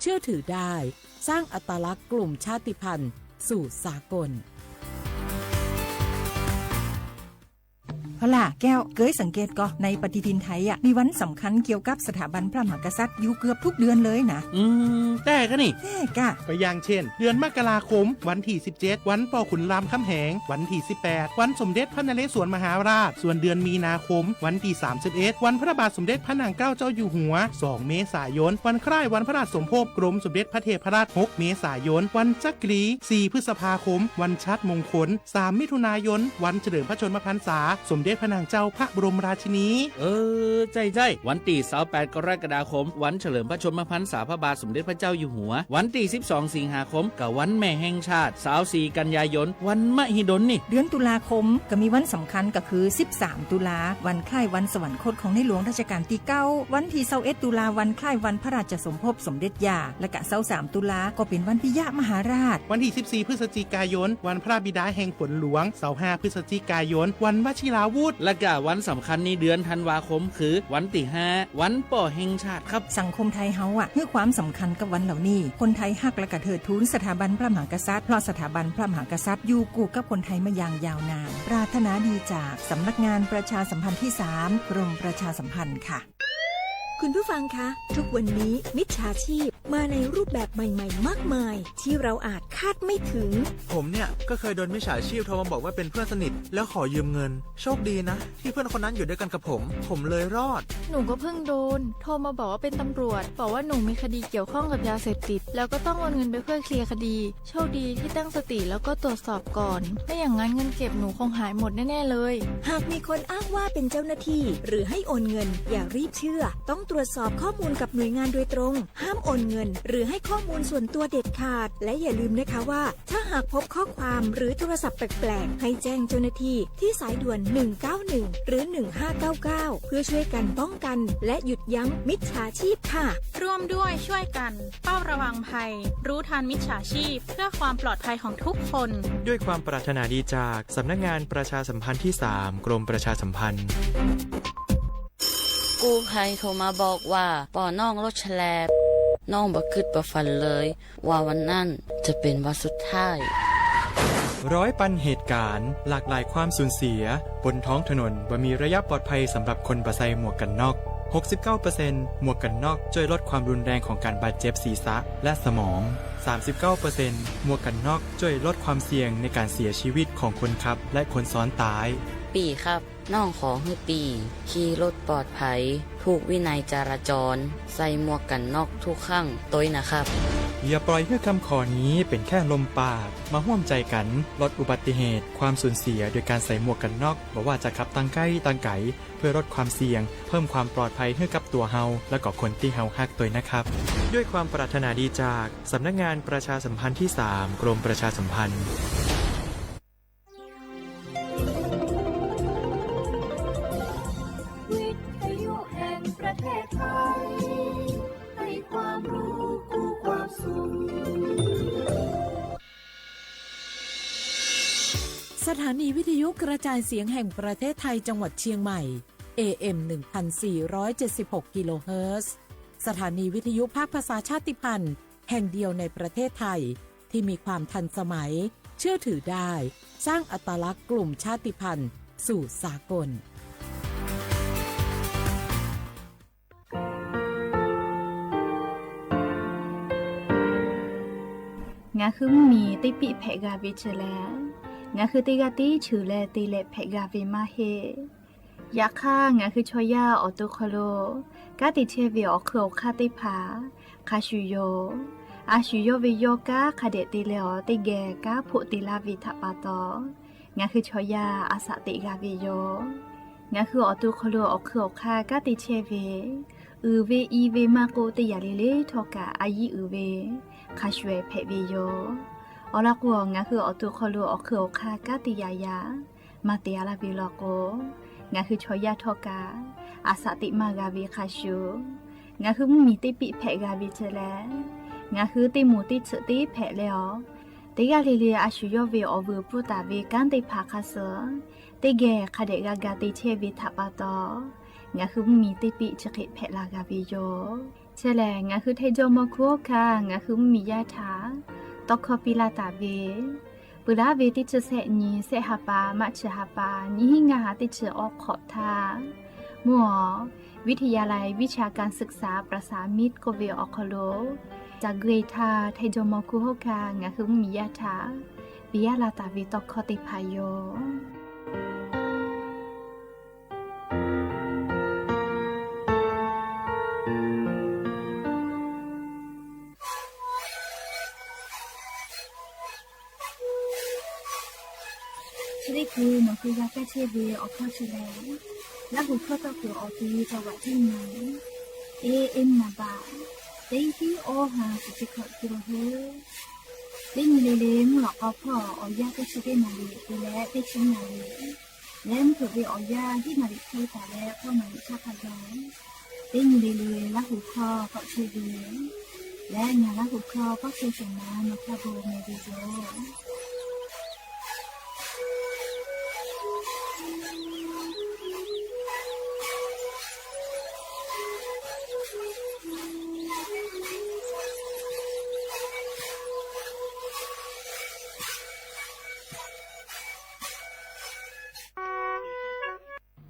เชื่อถือได้ สร้างอัตลักษณ์กลุ่มชาติพันธุ์สู่สากล เอาล่ะ แก้ว เก๊ยสังเกตก่อ ในปฏิทินไทยอะ มีวันสำคัญเกี่ยวกับสถาบันพระมหากษัตริย์อยู่เกือบทุกเดือนเลยนะ อืม แต้กะนี่ แต้กะ ก็อย่างเช่น เดือนมกราคม วันที่สิบเจ็ด วันพ่อขุนรามคำแหง วันที่สิบแปด วันสมเด็จพระนเรศวรมหาราช ส่วนเดือนมีนาคม วันที่สามสิบเอ็ด วันพระบาทสมเด็จพระนางเกล้าเจ้าอยู่หัว สองเมษายน วันคล้ายวันพระราชสมภพกรมสมเด็จพระเทพรัตน์ หกเมษายน วันจักรี สี่พฤษภาคม วันชาติมงคล สามมิถุนายน วันเฉลิมพระชนมพรรษา สมเด็จพระนางเจ้าพระบรมราชินี เออ ใจ้ใจ้ วันตี้ซาวแปดกรกฎาคม วันเฉลิมพระชนมพรรษาพระบาทสมเด็จพระเจ้าอยู่หัว วันตี้สิบสองสิงหาคม ก็วันแม่แห่งชาติ ซาวสี่กันยายน วันมหิดลนี่ เดือนตุลาคม ก็มีวันสำคัญก็คือ สิบสามตุลา วันคล้ายวันสวรรคตของในหลวงรัชกาลตี้เก้า วันตี้ซาวเอ็ดตุลา วันคล้ายวันพระราชสมภพสมเด็จย่า และกะซาวสามตุลา ก็เป็นวันปิยมหาราช วันตี้สิบสี่พฤศจิกายน วันพระบิดาแห่งฝนหลวง ซาวห้าพฤศจิกายน วันวชิราวุธ และกะวันสำคัญในเดือนธันวาคม คือวันตี้ห้า วันป้อแห่งชาติครับ สังคมไทยเฮาอะ หื้อความสำคัญกับวันเหล่านี้ คนไทยฮักและกะเทิดทูนสถาบันพระมหากษัตริย์ เพราะสถาบันพระมหากษัตริย์อยู่คู่กับคนไทยมาอย่างยาวนาน ปรารถนาดีจากสำนักงานประชาสัมพันธ์ที่สาม กรมประชาสัมพันธ์ค่ะ คุณผู้ฟังคะ ทุกวันนี้มิจฉาชีพมาในรูปแบบใหม่ๆ มากมาย ที่เราอาจคาดไม่ถึง ผมเนี่ยก็เคยโดนมิจฉาชีพโทรมาบอกว่าเป็นเพื่อนสนิทแล้วขอยืมเงิน โชคดีนะที่เพื่อนคนนั้นอยู่ด้วยกันกับผม ผมเลยรอด หนูก็เพิ่งโดน โทรมาบอกว่าเป็นตำรวจ บอกว่าหนูมีคดีเกี่ยวข้องกับยาเสพติด แล้วก็ต้องโอนเงินไปเพื่อเคลียร์คดี โชคดีที่ตั้งสติแล้วก็ตรวจสอบก่อน ไม่อย่างนั้นเงินเก็บหนูคงหายหมดแน่ๆเลย หากมีคนอ้างว่าเป็นเจ้าหน้าที่ หรือให้โอนเงิน อย่ารีบเชื่อ ต้องตรวจสอบข้อมูลกับหน่วยงานโดยตรง ห้ามโอนเงิน หรือให้ข้อมูลส่วนตัวเด็ดขาด และอย่าลืมนะคะว่า ถ้าหากพบข้อความหรือโทรศัพท์แปลกๆ ให้แจ้งเจ้าหน้าที่ที่สายด่วน หนึ่งเก้าหนึ่ง หรือ หนึ่งห้าเก้าเก้า เพื่อช่วยกันป้องกัน และหยุดยั้งมิจฉาชีพค่ะ ร่วมด้วยช่วยกัน เฝ้าระวังภัย รู้ทันมิจฉาชีพ เพื่อความปลอดภัยของทุกคน ด้วยความปรารถนาดีจากสำนักงานประชาสัมพันธ์ที่สาม กรมประชาสัมพันธ์ กู้ภัยโทรมาบอกว่า ป้อน้องรถแฉลบ น้องบ่คิดบ่ฝันเลย ว่าวันนั้นจะเป็นวันสุดท้าย ร้อยปันเหตุการณ์ หลากหลายความสูญเสีย บนท้องถนนบ่มีระยะปลอดภัยสำหรับคนบ่ใส่หมวกกันน็อก หกสิบเก้าเปอร์เซ็นต์ หมวกกันน็อกช่วยลดความรุนแรงของการบาดเจ็บศีรษะและสมอง สามสิบเก้าเปอร์เซ็นต์ หมวกกันน็อกช่วยลดความเสี่ยงในการเสียชีวิตของคนขับและคนซ้อนท้าย ปี่ครับ น้องขอหื้อปี่ขี่รถปลอดภัย ถูกวินัยจราจร ใส่หมวกกันน็อกทุกครั้งตวยนะครับ อย่าปล่อยหื้อคำขอนี้เป็นแค่ลมปาก มาฮ่วมใจกั๋นลดอุบัติเหตุ ความสูญเสียโดยการใส่หมวกกันน็อก บ่ว่าจะขับตังใก้ตังไก๋ เพื่อลดความเสี่ยง เพิ่มความปลอดภัยหื้อกับตั๋วเฮา และก็คนตี้เฮาฮักตวยนะครับ ด้วยความปรารถนาดีจากสำนักงานประชาสัมพันธ์ที่สาม กรมประชาสัมพันธ์ วิทยุแห่งประเทศไทย ให้ความรู้คู่ความสุข สถานีวิทยุกระจายเสียงแห่งประเทศไทยจังหวัดเชียงใหม่ เอเอ็ม หนึ่งพันสี่ร้อยเจ็ดสิบหกกิโลเฮิรตซ์ สถานีวิทยุภาคภาษาชาติพันธุ์แห่งเดียวในประเทศไทย ที่มีความทันสมัย เชื่อถือได้ สร้างอัตลักษณ์กลุ่มชาติพันธุ์สู่สากล Ngaˬ hui mvuhˇmiˬ teˇ piˆ hpehꞈ g'a ve chi lehˬ, ngaˬ hui teˇ g'aˇ tiˉ cheuˬ leh te leh hpehꞈ g'a ve maˇ heˆ. Yaꞈ hk'aˇ, ngaˬ hui chaw yaˇ awˬ to hk'aw lo kanˉ te chehˇ ve awˬ hk'eun awˬ hk'aˇ teˇ hpaˍ hk'a shuˍ yoˬ. A shuˍ yawˇ ve yawˇ kanˉ hk'a dehꞈ te leh awˬ teˇ geh kanˉ hpoˆ te laˇ ve htaꞈ pa taw, ngaˬ hui chaw yaˇ a shaꞈ teꞈ g'a ve yoˬ. Ngaˬ hui awˬ to hk'aw lo awˬ hk'eun awˬ hk'aˇ kanˉ te chehˇ ve, uiˍ ve i ve maˇ k'oˆ, teˇ yanˇ le le htawˇ kaꞈ a yiˉ uiˍ ve hk'a shuˍ hpehꞈ ve yoˬ. Awˬ lawn k'o, ngaˬ hui awˬ to hk'aw lo awˬ hk'eun awˬ hk'aˇ kanˉ te yaꞈ yaꞈ maˇ te a laˇ ve law k'o, ngaˬ hui chaw yaˇ htawˇ kaꞈ a shaꞈ teꞈ maˇ g'a ve hk'a shuˍ, ngaˬ hui mvuhˇmiˬ teˇ piˆ hpehꞈ g'a ve chi lehˬ, ngaˬ hui teˇ moˍ teˇ tsuhꞈ tiˉ hpehꞈ leh awˬ, teˇ g'aˇ le le a shu yawˇ ve awˬ vuiˬ pfuhˇ taˍ ve kanˉ teˇ hpaˍ hk'a suh teˇ geh hk'a dehꞈ g'a ga te chehˇ ve htaꞈ pa taw, ngaˬ hui mvuhˇmiˬ teˇ piˆ chi hk'e hpehꞈ la g'a ve yoˬ. Chi lehˬ, ngaˬ hui Htaiˍ jawˇ mawˇ hkuˇ hawˉ hkanˇ ngaˬ hui mvuhˇmiˬ yaˇ htaꞈ tawˇ hkawˇ piˇ laˇ taˍ ve, peuˬ laˉ ve teˇ chi sehˆ nyi, sehˆ ha pa, maˇ chi ha pa, nyiˇ hinˉ ngaˇ ha teˇ chi awˬ hk'awꞈ htaˇ, mvuhˇ awˬ วิทยาลัยวิชาการศึกษาประสานมิตร k'oˆ ve awˬ hk'aw lo ca gui htaˇ, Htaiˍ jawˇ mawˇ hkuˇ hawˉ hkanˇ ngaˬ hui mvuhˇmiˬ yaˇ htaꞈ piˇ laˇ taˍ ve tawˇ hkawˇ teˇ hpaˍ yoˬ. Chi teˇ hkui nawˬ hui g'a kaˇ chehˇ ve awˬ hkawˇ chi lehˬ, Laˇ huˍ hkawˇ tawˇ kuiˬ awˬ ti จังหวัดเชียงใหม่ A M นามบัตร teˇ hinˉ awˇ ha kuiˬ chi hkawꞈ te la hui. Teˇ nyi le le mvuhˇ lawꞈ k'aw hpawˇ awˬ yanˇ teˇ chi teˇ naˍ riˍ te leh teˇ chi naˍ riˍ, leh mvuhˇ hpeuꞈ ve awˬ yanˇ hiˉ naˍ riˍ hk'e taˍ leh k'awˇ naˍ riˍ htaˇ hk'a gaˬ, teˇ nyi le le Laˇ huˍ hkawˇ k'awꞈ chehˇ ve yoˬ. Leh ngaˬ Laˇ huˍ hkawˇ k'awꞈ chehˇ shehˍ ma nawˬ hk'a gu meh ve yoˬ.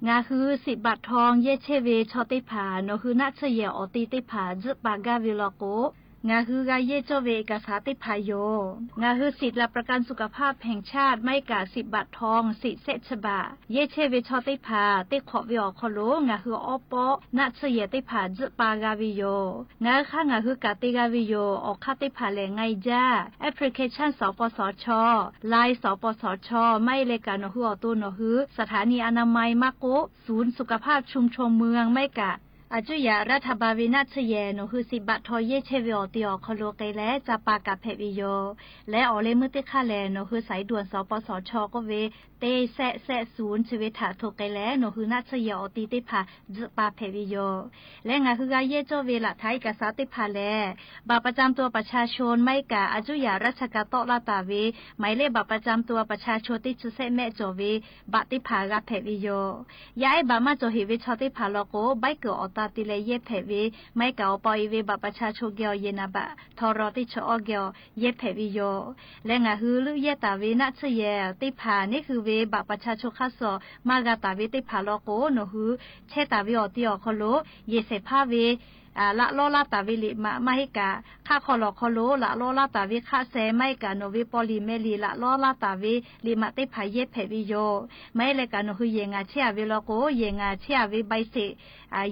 Ngaˬ hui สิบบาททอง yehˇ chehˇ ve chaw teˇ hpaˍ nawˬ hui naˆ tsuhˇ yehˬ awˬ ti teˇ hpaˍ tzuhˆ pa gaˇ ve law k'o, ngaˬ hui g'a yehˇ cawˇ ve เอกสาร teˇ hpaˍ yoˬ. Ngaˬ hui สิทธิ์หลักประกันสุขภาพแห่งชาติ maˇ heˆ kaꞈ สิบบาททอง สิทธิ์ shehˆ chi baꞈ yehˇ chehˇ ve chaw teˇ hpaˍ teˇ hk'awꞈ ve awˬ hk'aw lo ngaˬ hui awˉ pawˆ naˆ tsuhˇ yehˬ teˇ hpaˍ tzuhˆ pa g'a ve yoˬ. Ngaˬ hui hk'aˇ ngaˬ hui kaꞈ te g'a ve yoˬ. Awˬ hk'aˇ teˇ hpaˍ lehˬ, งานยาก application สปสช Line สปสช maˇ heˆ leh kaꞈ nawˬ hui awˬ to nawˬ hui สถานีอนามัย maˇ k'oˆ ศูนย์สุขภาพชุมชนเมือง maˇ heˆ kaꞈ อายุทยารัฐบาล ve naˆ tsuhˇ yehˬ nawˬ hui สิบบาททอง yehˇ chehˇ ve awˬ ti awˬ hk'aw lo k'ai leh ca pa kaꞈ hpehꞈ ve yoˬ. Leh awˬ leh meuˇ teˇ hk'aˇ lehˬ, nawˬ hui สายด่วน สปสช k'oˆ ve teˇ shehˆ shehˆ ศูนย์ chi ve htaꞈ hto k'ai leh nawˬ hui naˆ tsuhˇ yehˬ awˬ ti teˇ hpaˍ tzuhˆ pa hpehꞈ ve yoˬ. Leh ngaˬ hui g'a yehˇ cawˇ ve หลักฐานเอกสาร teˇ hpaˍ lehˬ, บัตรประจำตัวประชาชน maˇ heˆ kaꞈ อายุทยาราชการ tawˆ laˇ taˍ ve หมายเลขบัตรประจำตัวประชาชน teˇ chi shehˆ mehˆ cawˬ ve บัตร teˇ hpaˍ g'a hpehꞈ ve yoˬ. Yaˇ ehˉ บัตร maˇ cawˬ heꞈ ve chaw teˇ hpaˍ law k'o, ใบเกิด awˬ ta te leh yehˇ hpehꞈ ve, maˇ heˆ kaꞈ awˬ pa e ve บัตรประชาชน geh awˬ yehˬ นามบัตร ทร teˇ chi awˇ geh awˬ yehˇ hpehꞈ ve yoˬ. Leh ngaˬ hui leuˆ yehˇ taˍ ve naˆ tsuhˇ yehˬ teˇ hpaˍ neˇ hui ve บัตรประชาชน hk'aˇ suh maˇ g'a taˍ ve teˇ hpaˍ law k'o, nawˬ hui chehˇ taˍ ve awˬ ti awˬ hk'aw lo yehˬ shehˍ hpaˇ ve laꞈ lawˇ laˇ taˍ ve liꞈ maꞈ maˇ heˆ kaꞈ, hk'aˆ hk'aw lawˬ hk'aw lo laꞈ lawˇ laˇ taˍ ve hk'aˆ sheh maˇ heˆ kaꞈ, nawˬ ve paw liꞈ meh liꞈ laꞈ lawˇ laˇ taˍ ve liꞈ maꞈ teˇ hpaˍ yehˇ hpehꞈ ve yoˬ. Maˇ heˆ leh kaꞈ nawˬ hui yehˬ ngaˬ chehˇ a ve law k'o, yehˬ ngaˬ chehˇ a ve ใบเสร็จ,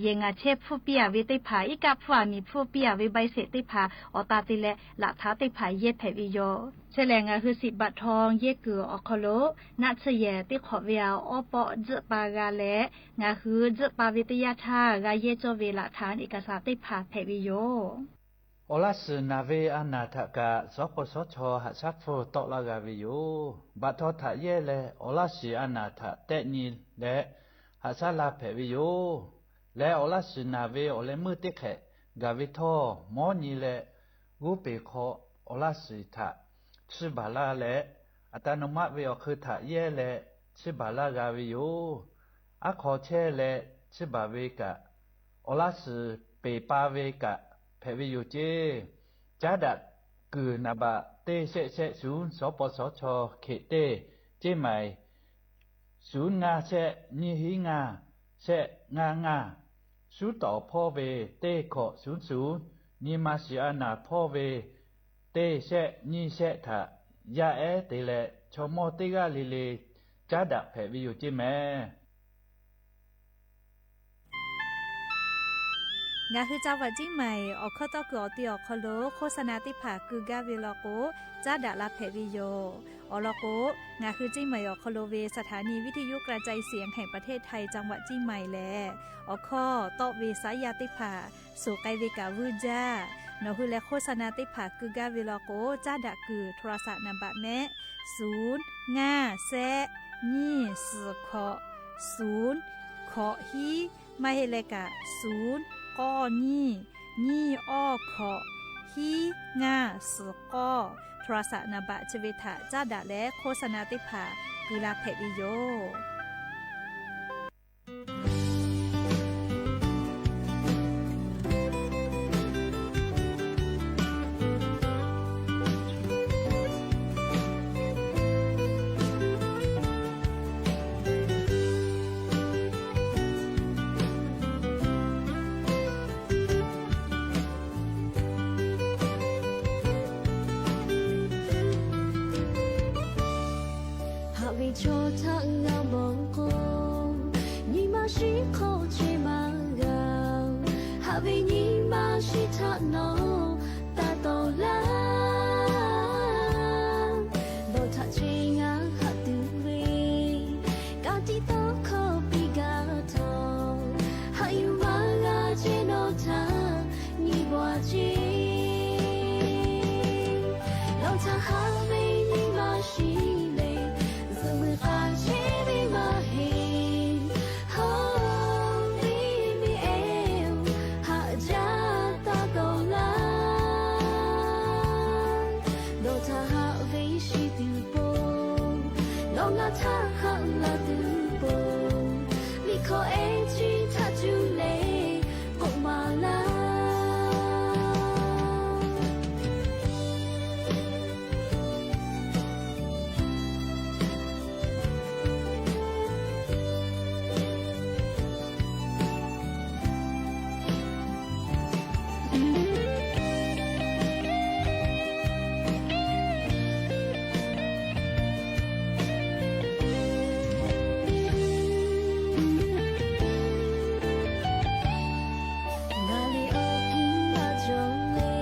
yehˬ ngaˬ chehˇ hpfuhˇ piˇ a ve teˇ hpaˍ, iˉ kaˆ hpfuhˇ a miˬ hpfuhˇ piˇ a ve ใบเสร็จ teˇ hpaˍ awˬ ta te leh laꞈ htaꞈ teˇ hpaˍ yehˇ hpehꞈ ve yoˬ. Chi lehˬ, ngaˬ hui สิบบาททอง yehˇ kuiˬ awˬ hk'aw lo naˆ tsuhˇ yehˬ teˇ hk'awꞈ ve awˉ pawˆ tzuhˆ pa g'a leh, ngaˬ hui tzuhˆ pa ve teˇ yanˇ htaˇ g'a yehˇ cawˇ ve หลักฐานเอกสาร teˇ hpaˍ hpehꞈ ve yoˬ. Awˬ laˇ shiˍ naˬ ve a naˬ htaꞈ kaꞈ สปสช haꞈ shaˉ hpfuhˇ tawˆ laˇ g'a ve yoˬ. Baꞈ htaw htaꞈ yehˇ leh awˬ laˇ shiˍ a naˬ htaꞈ tehˆ nyi leh haꞈ shaˉ la hpehꞈ ve yoˬ. Leh awˬ laˇ shiˍ naˬ ve awˬ leh meuˇ teˇ hk'ehꞈ gaˬ ve htawˇ, mawˉ nyi leh g'uˇ peˬ hk'aw awˬ laˇ shiˍ htaꞈ chiˇ baˬ laˇ leh, อัตโนมัติ ve awˬ hk'eun htaꞈ yehˇ leh chiˇ baˬ laˇ g'a ve yoˬ. Aˉ hk'aw chehˇ leh chiˇ baˬ ve kaꞈ, awˬ laˇ shiˍ peˬ pa ve kaꞈ hpehꞈ ve yoˬ ceˇ. Caˉ daꞈ kuiˬ หนึ่ง teˇ shehˆ shehˆ ศูนย์ สปสช เขต teˇ, ceˇ maiˍ ศูนย์ ngaˇ shehˆ nyiˇ hiˉ ngaˇ shehˆ ngaˇ ngaˇ, suˉ tawˍ hpawˇ ve teˇ hkawꞈ ศูนย์ ศูนย์, nyi ma shiˍ a naˬ hpawˇ ve teˇ shehˆ nyiˇ shehˆ htaꞈ yaˇ ehˉ te leh chaw mawˇ teˇ g'aˇ le le caˉ daꞈ hpehꞈ ve yoˬ ceˇ mehˍ. Ngaˬ hui จังหวัดเชียงใหม่ awˬ hkawˇ tawˇ kuiˬ awˬ ti awˬ hk'aw lo โฆษณา teˇ hpaˍ keu gaˇ ve law k'o, caˉ daꞈ la hpehꞈ ve yoˬ. Awˬ lawn k'o, ngaˬ hui เชียงใหม่ awˬ hk'aw lo ve สถานีวิทยุกระจายเสียงแห่งประเทศไทย จังหวัดเชียงใหม่ lehˬ, awˬ hkawˇ tawˆ ve saˉ yaˇ teˇ hpaˍ suˍ k'ai ve kaꞈ vuiˇ jaˇ. Nawˬ hui leh โฆษณา teˇ hpaˍ keu gaˇ ve law k'o, caˉ daꞈ kuiˬ โทรศัพท์ นามบัตร mehˆ, ศูนย์ ngaˇ shehˆ nyiˇ suhˍ hkawꞈ, ศูนย์ hkawꞈ hiˉ, maˇ heˆ leh kaꞈ ศูนย์ k'awˇ nyiˇ, nyiˇ awˇ hkawꞈ, hiˉ ngaˇ suhˍ k'awˇ, โทรศัพท์ นามบัตร chi ve htaꞈ caˉ daꞈ leh โฆษณา teˇ hpaˍ keu la hpehꞈ ve yoˬ. Htaꞈ ngaˬ mawˬ k'o, nyi ma shiˉ hk'aw chehˇ maˇ g'a. Haꞈ ve nyi ma shiˉ htaꞈ nawˬ taˇ tawˍ laˇ. Nawˬ htaꞈ chehˇ ngaˬ haꞈ tuˬ ve, ka tiꞈ tawˇ hkawˇ piˇ gaˇ htawˇ, haꞈ yuˬ maˇ g'a chehˇ nawˬ htaꞈ nyi baˬ ceˇ. Nawˬ htaꞈ haꞈ ve nyi ma shiˉ lehˬ, zuhꞈ muiˬ k'a chehˇ ve maˇ heˆ. Hawˉ miˇ miˇ ehˉ-oˬ, haꞈ jaˇ taˇ tawˍ laˇ. Nawˬ htaꞈ haꞈ ve shiˍ tuˬ po, nawˬ ngaˬ htaꞈ haꞈ la tuˬ po, liꞈ hkawˇ ehˉ chi htaꞈ cuˇ leh k'oˆ maˍ laˇ. Ngaˬ lehˬ awˬ piˇ maˇ cawˬ le,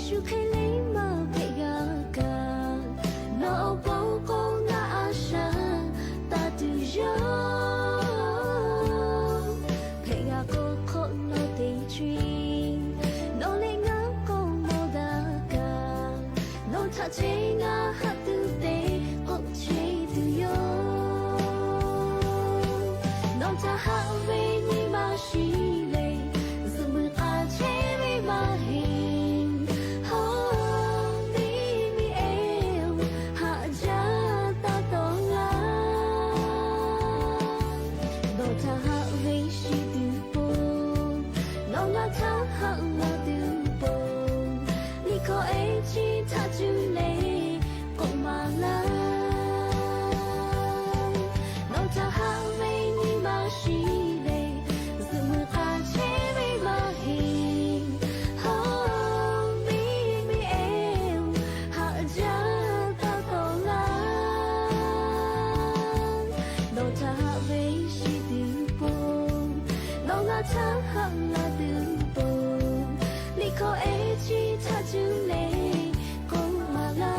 shu hk'e le maˇ hpehꞈ g'a kaꞈ, nawˬ awˬ pon k'o ngaˬ a shaꞈ taˇ tuˬ yoˬ. Hpehꞈ g'a k'o hk'awꞈ nawˬ teˇ chi, nawˬ leh ngaˬ k'awꞈ mawˬ daꞈ kaꞈ, nawˬ htaꞈ chehˇ ngaˬ haꞈ tuˬ te k'oˆ chehˇ tuˬ yoˬ. Nawˬ htaꞈ haꞈ ve nyi ma shiˉ lehˬ, zuhꞈ muiˬ k'a chehˇ ve maˇ heˆ. Hawˉ miˇ miˇ ehˉ-oˬ, haꞈ jaˇ taˇ tawˍ laˇ. Nawˬ htaꞈ haꞈ ve shiˍ tuˬ po, nawˬ ngaˬ htaꞈ haꞈ la tuˬ po, liꞈ hkawˇ ehˉ chi htaꞈ cuˇ leh k'oˆ maˍ laˇ. Nawˬ htaꞈ haꞈ ve nyi ma shiˉ lehˬ, zuhꞈ muiˬ k'a chehˇ ve maˇ heˆ. Hawˉ miˇ miˇ ehˉ-oˬ, haꞈ jaˇ taˇ tawˍ laˇ. Nawˬ htaꞈ haꞈ ve shiˍ tuˬ po, nawˬ ngaˬ htaꞈ haꞈ la tuˬ po, liꞈ hkawˇ ehˉ chi htaꞈ cuˇ leh k'oˆ maˍ laˇ.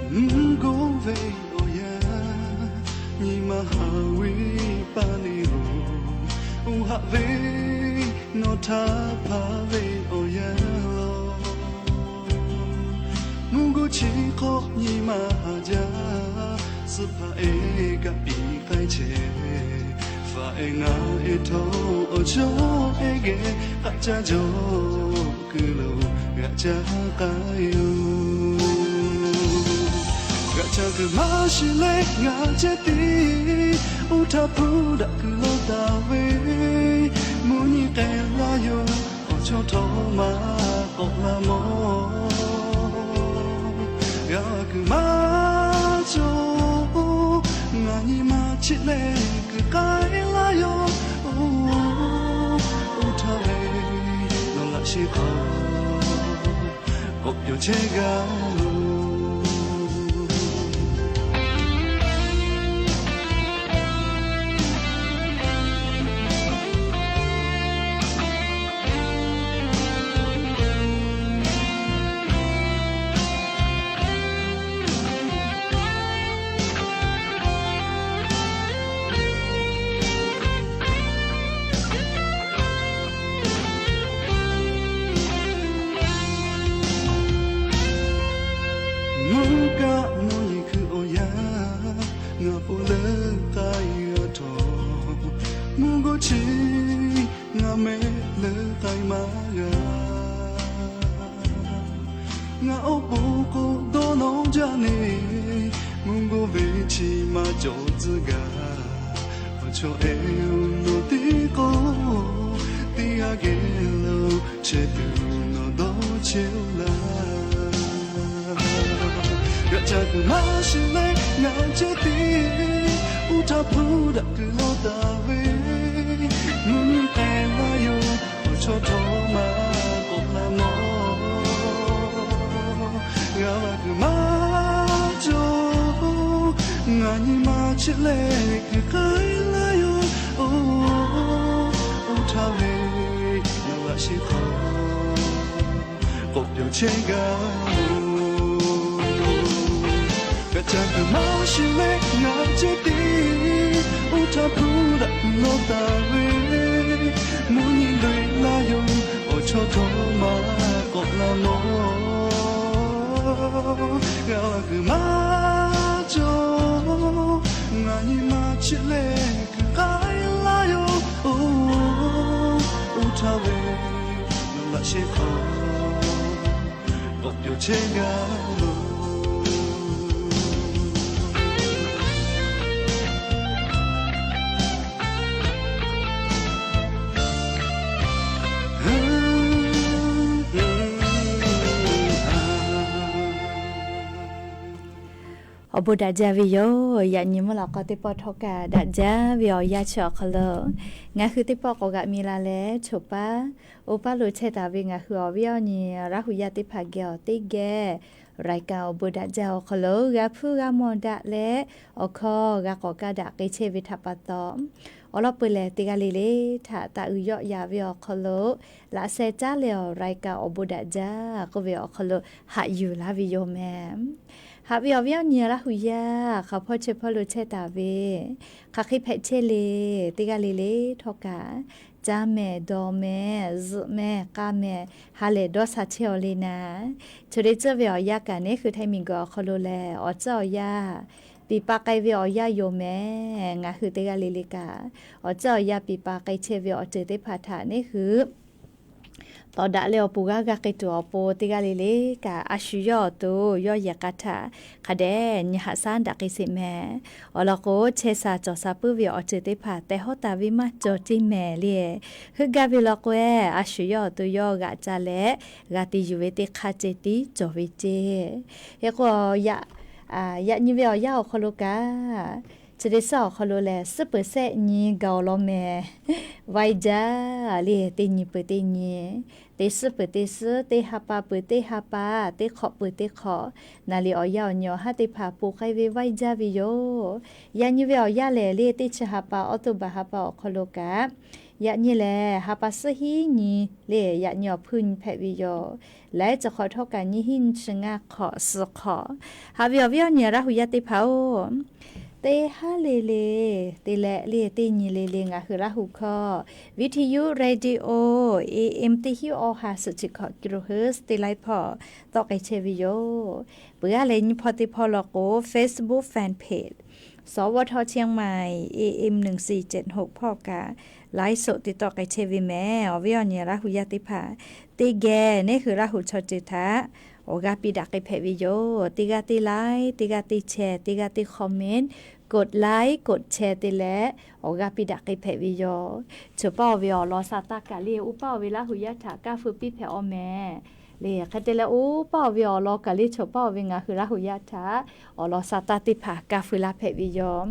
Mvuhˇ goˇ ve awˬ yanˇ, nyi ma haꞈ ve paˇ le loˬ. Oˇ haꞈ ve nawˬ htaꞈ hpaˍ ve awˬ yanˇ, mvuhˇ goˇ chi hk'aw nyi ma haꞈ jaˇ. Suhˍ hpaˍ ehˉ kaꞈ piˇ k'ai chehˇ, faˍ ehˉ ngaˬ ehˉ htawˇ awˬ chawˇ ehˉ geh k'aꞈ caˇ jaw kuiˬ lo g'aꞈ caˇ k'ai yoˬ. G'aꞈ caˇ kuiˬ maˇ shiˍ leh ngaˬ ceh tiˉ, oˇ htaˇ hpuˇ daꞈ kuiˬ lawˇ taˍ ve, mvuhˇ nyi k'ai laˇ yoˬ. Awˬ chawˇ htawˇ maˇ k'awꞈ la mawˬ. G'a kuiˬ maˇ cawˬ, ngaˬ nyi ma chiˆ leh kuiˬ k'ai laˇ yoˬ. Oˇ htaˇ ve nawˬ laꞈ sheh hk'aw k'awꞈ yawˬ chehˇ g'a loˬ. maˇ g'a. Ngaˬ awˬ pon k'o dawˇ nawˇ jaˇ neˇ, mvuhˇ g'uˇ ve chi maˇ cawˬ tcuh gaˇ. Awˬ chawˇ ehˉ-oˬ, nawˬ teˇ k'o teˇ g'aˇ geh lo chehˇ tuˬ nawˬ dawˇ chehˇ-oˆ laˇ. G'aꞈ ca kuiˬ maˇ shiˍ leh ngaˬ chehˇ tiˉ, uˉ htaˇ hpu daꞈ kuiˬ lawˇ taˍ ve, mvuhˇ nyi k'ai laˇ yoˬ, awˬ chawˇ htawˇ maˇ k'awꞈ la mawˬ. G'a la kuiˬ maˇ cawˬ, ngaˬ nyi ma chehˇ leh kuiˬ k'ai laˇ yoˬ. Oˇ, uˉ htaˇ ve nawˬ laꞈ sheh hk'aw k'awꞈ pyaw chehˇ gaˇ oˬ. G'aꞈ ca kuiˬ maˇ shiˍ leh ngaˬ chehˇ tiˉ, uˉ htaˇ hpu daꞈ kuiˬ lawˇ taˍ ve, mvuhˇ nyi loꞈ-e laˇ yoˬ, awˬ chawˇ htawˇ maˇ k'awꞈ la mawˬ. G'a la kuiˬ maˇ cawˬ, ngaˬ nyi ma chehˇ leh kuiˬ k'ai laˇ yoˬ. Oˇ, uˉ htaˇ ve nawˬ laꞈ sheh hk'aw k'awꞈ pyaw chehˇ gaˇ loˬ. Awˬ bon daꞈ jaˇ ve yoˬ. Yaꞈ nyi mvuhˇ lawꞈ k'aw teˇ pawˆ htawˇ kaꞈ daꞈ jaˇ ve awˬ yanˇ chi awˬ hk'aw lo, ngaˬ hui teˇ pawˆ k'awꞈ g'aꞈ mi la leh choˬ paˉ oˇ paˉ lo chehˇ taˍ ve ngaˬ hui awˬ viˉ awˬ nyi Laˇ huˍ yaˇ teˇ hpaˍ geh awˬ teˇ geh รายการ awˬ bon daꞈ jaˇ awˬ hk'aw lo g'a hpuˇ g'a mawˬ daꞈ leh, awˬ hkawˇ g'a k'awꞈ kaˇ daꞈ k'ai chehˇ ve htaꞈ pa taw, awˬ lawn peu leh teˇ g'aˇ le le htaꞈ taˍ uiˍ yawˆ yaꞈ ve awˬ hk'aw lo, laꞈ sheh caˉ leh awˬ รายการ awˬ bon daꞈ jaˇ k'oˆ ve awˬ hk'aw lo haꞈ yuˬ laˇ ve yoˬ mehˍ. Haꞈ ve awˬ viˉ awˬ nyi Laˇ huˍ yaˇ hk'aˬ hpawˇ chi hpawˇ lo chehˇ taˍ ve, hk'aˬ hk'e hpehꞈ chehˇ le, teˇ g'aˇ le le htawˇ kaꞈ, caˇ mehˍ, dawˬ mehˍ, zuhꞈ mehˍ, k'a mehˍ, ha lehˬ dawˇ sha chehˇ-aw le naˍ, chi teˇ tcuhˉ ve awˬ yanˇ kaꞈ neˉ hui htaiˇ miˬ guiˬ awˬ hk'aw lo lehˬ, awˬ tcuhˉ awˬ yanˇ piˍ pa k'ai ve awˬ yanˇ yoˬ mehˍ. Ngaˬ hui teˇ g'aˇ le le kaꞈ, awˬ tcuhˉ awˬ yanˇ piˍ pa k'ai chehˇ ve awˬ ceuˬ teˇ hpaˍ htaꞈ neˉ hui tawˍ daꞈ leh awˬ pon g'aˇ g'a k'ai tuˬ awˬ pon teˇ g'aˇ le le kaꞈ, a shu yawˇ awˬ to yawˇ yehˬ k'a htaꞈ hk'a dehꞈ nyi haꞈ shaˉ daꞈ k'ai sheˍ mehˍ. Awˬ lawn k'o, chehˇ sha cawˬ sha puiˉ ve awˬ ceuˬ teˇ hpaˍ tehꞈ hawˉ taˍ ve maˇ cawˬ ceˇ mehˍ le. Heuˆ gaˇ ve law k'o-e, a shu yawˇ awˬ to yawˇ g'aꞈ ca leh g'a te yuˬ ve teˇ hk'aˇ ceh tiˉ cawˬ ve ceˇ. Hk'e k'o, yaꞈ nyi ve awˬ yanˇ awˬ hk'aw lo kaꞈ, chi teˇ suhˉ awˬ hk'aw lo lehˬ, suhˉ peuˬ shehˆ nyi gaˬ-oˬ law mehˍ. Vaiˇ jaˇ le, teˇ nyi peuˬ teˇ nyi, teˇ suhˉ peuˬ teˇ suhˉ, teˇ ha pa peuˬ teˇ ha pa, teˇ hk'awꞈ peuˬ teˇ hk'awꞈ, naˍ riˍ awˬ yanˇ awˬ nyi awˬ haˉ teˇ hpaˍ po k'ai ve vaiˇ jaˇ ve yoˬ. Yaꞈ nyi ve awˬ yanˇ lehˬ le, teˇ chi ha pa October ha pa awˬ hk'aw lo kaꞈ, yaꞈ nyi lehˬ ha pa suhˉ hiˉ nyi le, yaꞈ nyi awˬ hpuiˇ nyi hpehꞈ ve yoˬ. Laiˉ ceuˬ hk'awꞈ htawˇ kaꞈ nyiˇ hinˉ nyiˇ chi ngaˇ hk'awꞈ suhˍ hk'awꞈ. Haꞈ ve awˬ viˉ awˬ nyi Laˇ huˍ yaˇ teˇ hpaˍ-oˬ, teˇ haˉ le le, teˇ leh le, teˇ nyi le le ngaˬ hui Laˇ huˍ hkawˇ, Viˇ hti yuˆ radio, A M teˇ hiˉ awˬ ha suhˍ chi hkawꞈ kilohertz teˇ laiˉ hpawˇ tawˆ k'ai chehˇ ve yoˬ. Peuˬ g'aˇ leh nyi hpawˇ teˇ hpawˇ law k'o, Facebook fan page สวท เชียงใหม่ A M หนึ่งสี่เจ็ดหก hpawˇ kaꞈ ไลฟ์สด te tawˆ k'ai chehˇ ve mehˍ. Awˬ viˉ awˬ nyi Laˇ huˍ yaˇ teˇ hpaˍ, teˇ geh neˉ hui Laˇ huˍ chaw ceuˬ htaꞈ awˬ g'aˇ piˇ daꞈ k'ai hpehꞈ ve yoˬ. Teˇ g'aˇ teˇ like, teˇ g'aˇ teˇ share, teˇ g'aˇ teˇ comment, กดไลค์ กดแชร์ te leh awˬ g'aˇ piˇ daꞈ k'ai hpehꞈ ve yoˬ. Choˬ paˇ-oˬ ve awˬ lawn sa taˇ kaꞈ le, oˇ paˇ-oˬ ve Laˇ huˍ yaˇ htaꞈ kaˇ feu piˇ hpehꞈ-aw mehˍ. Le hk'e te leh, oˇ paˇ-oˬ ve awˬ lawn kaꞈ le, choˬ paˇ-oˬ ve ngaˬ hui Laˇ huˍ yaˇ htaꞈ awˬ lawn sa taˇ teˇ hpaˍ kaˇ feu laˇ hpehꞈ ve yoˬ.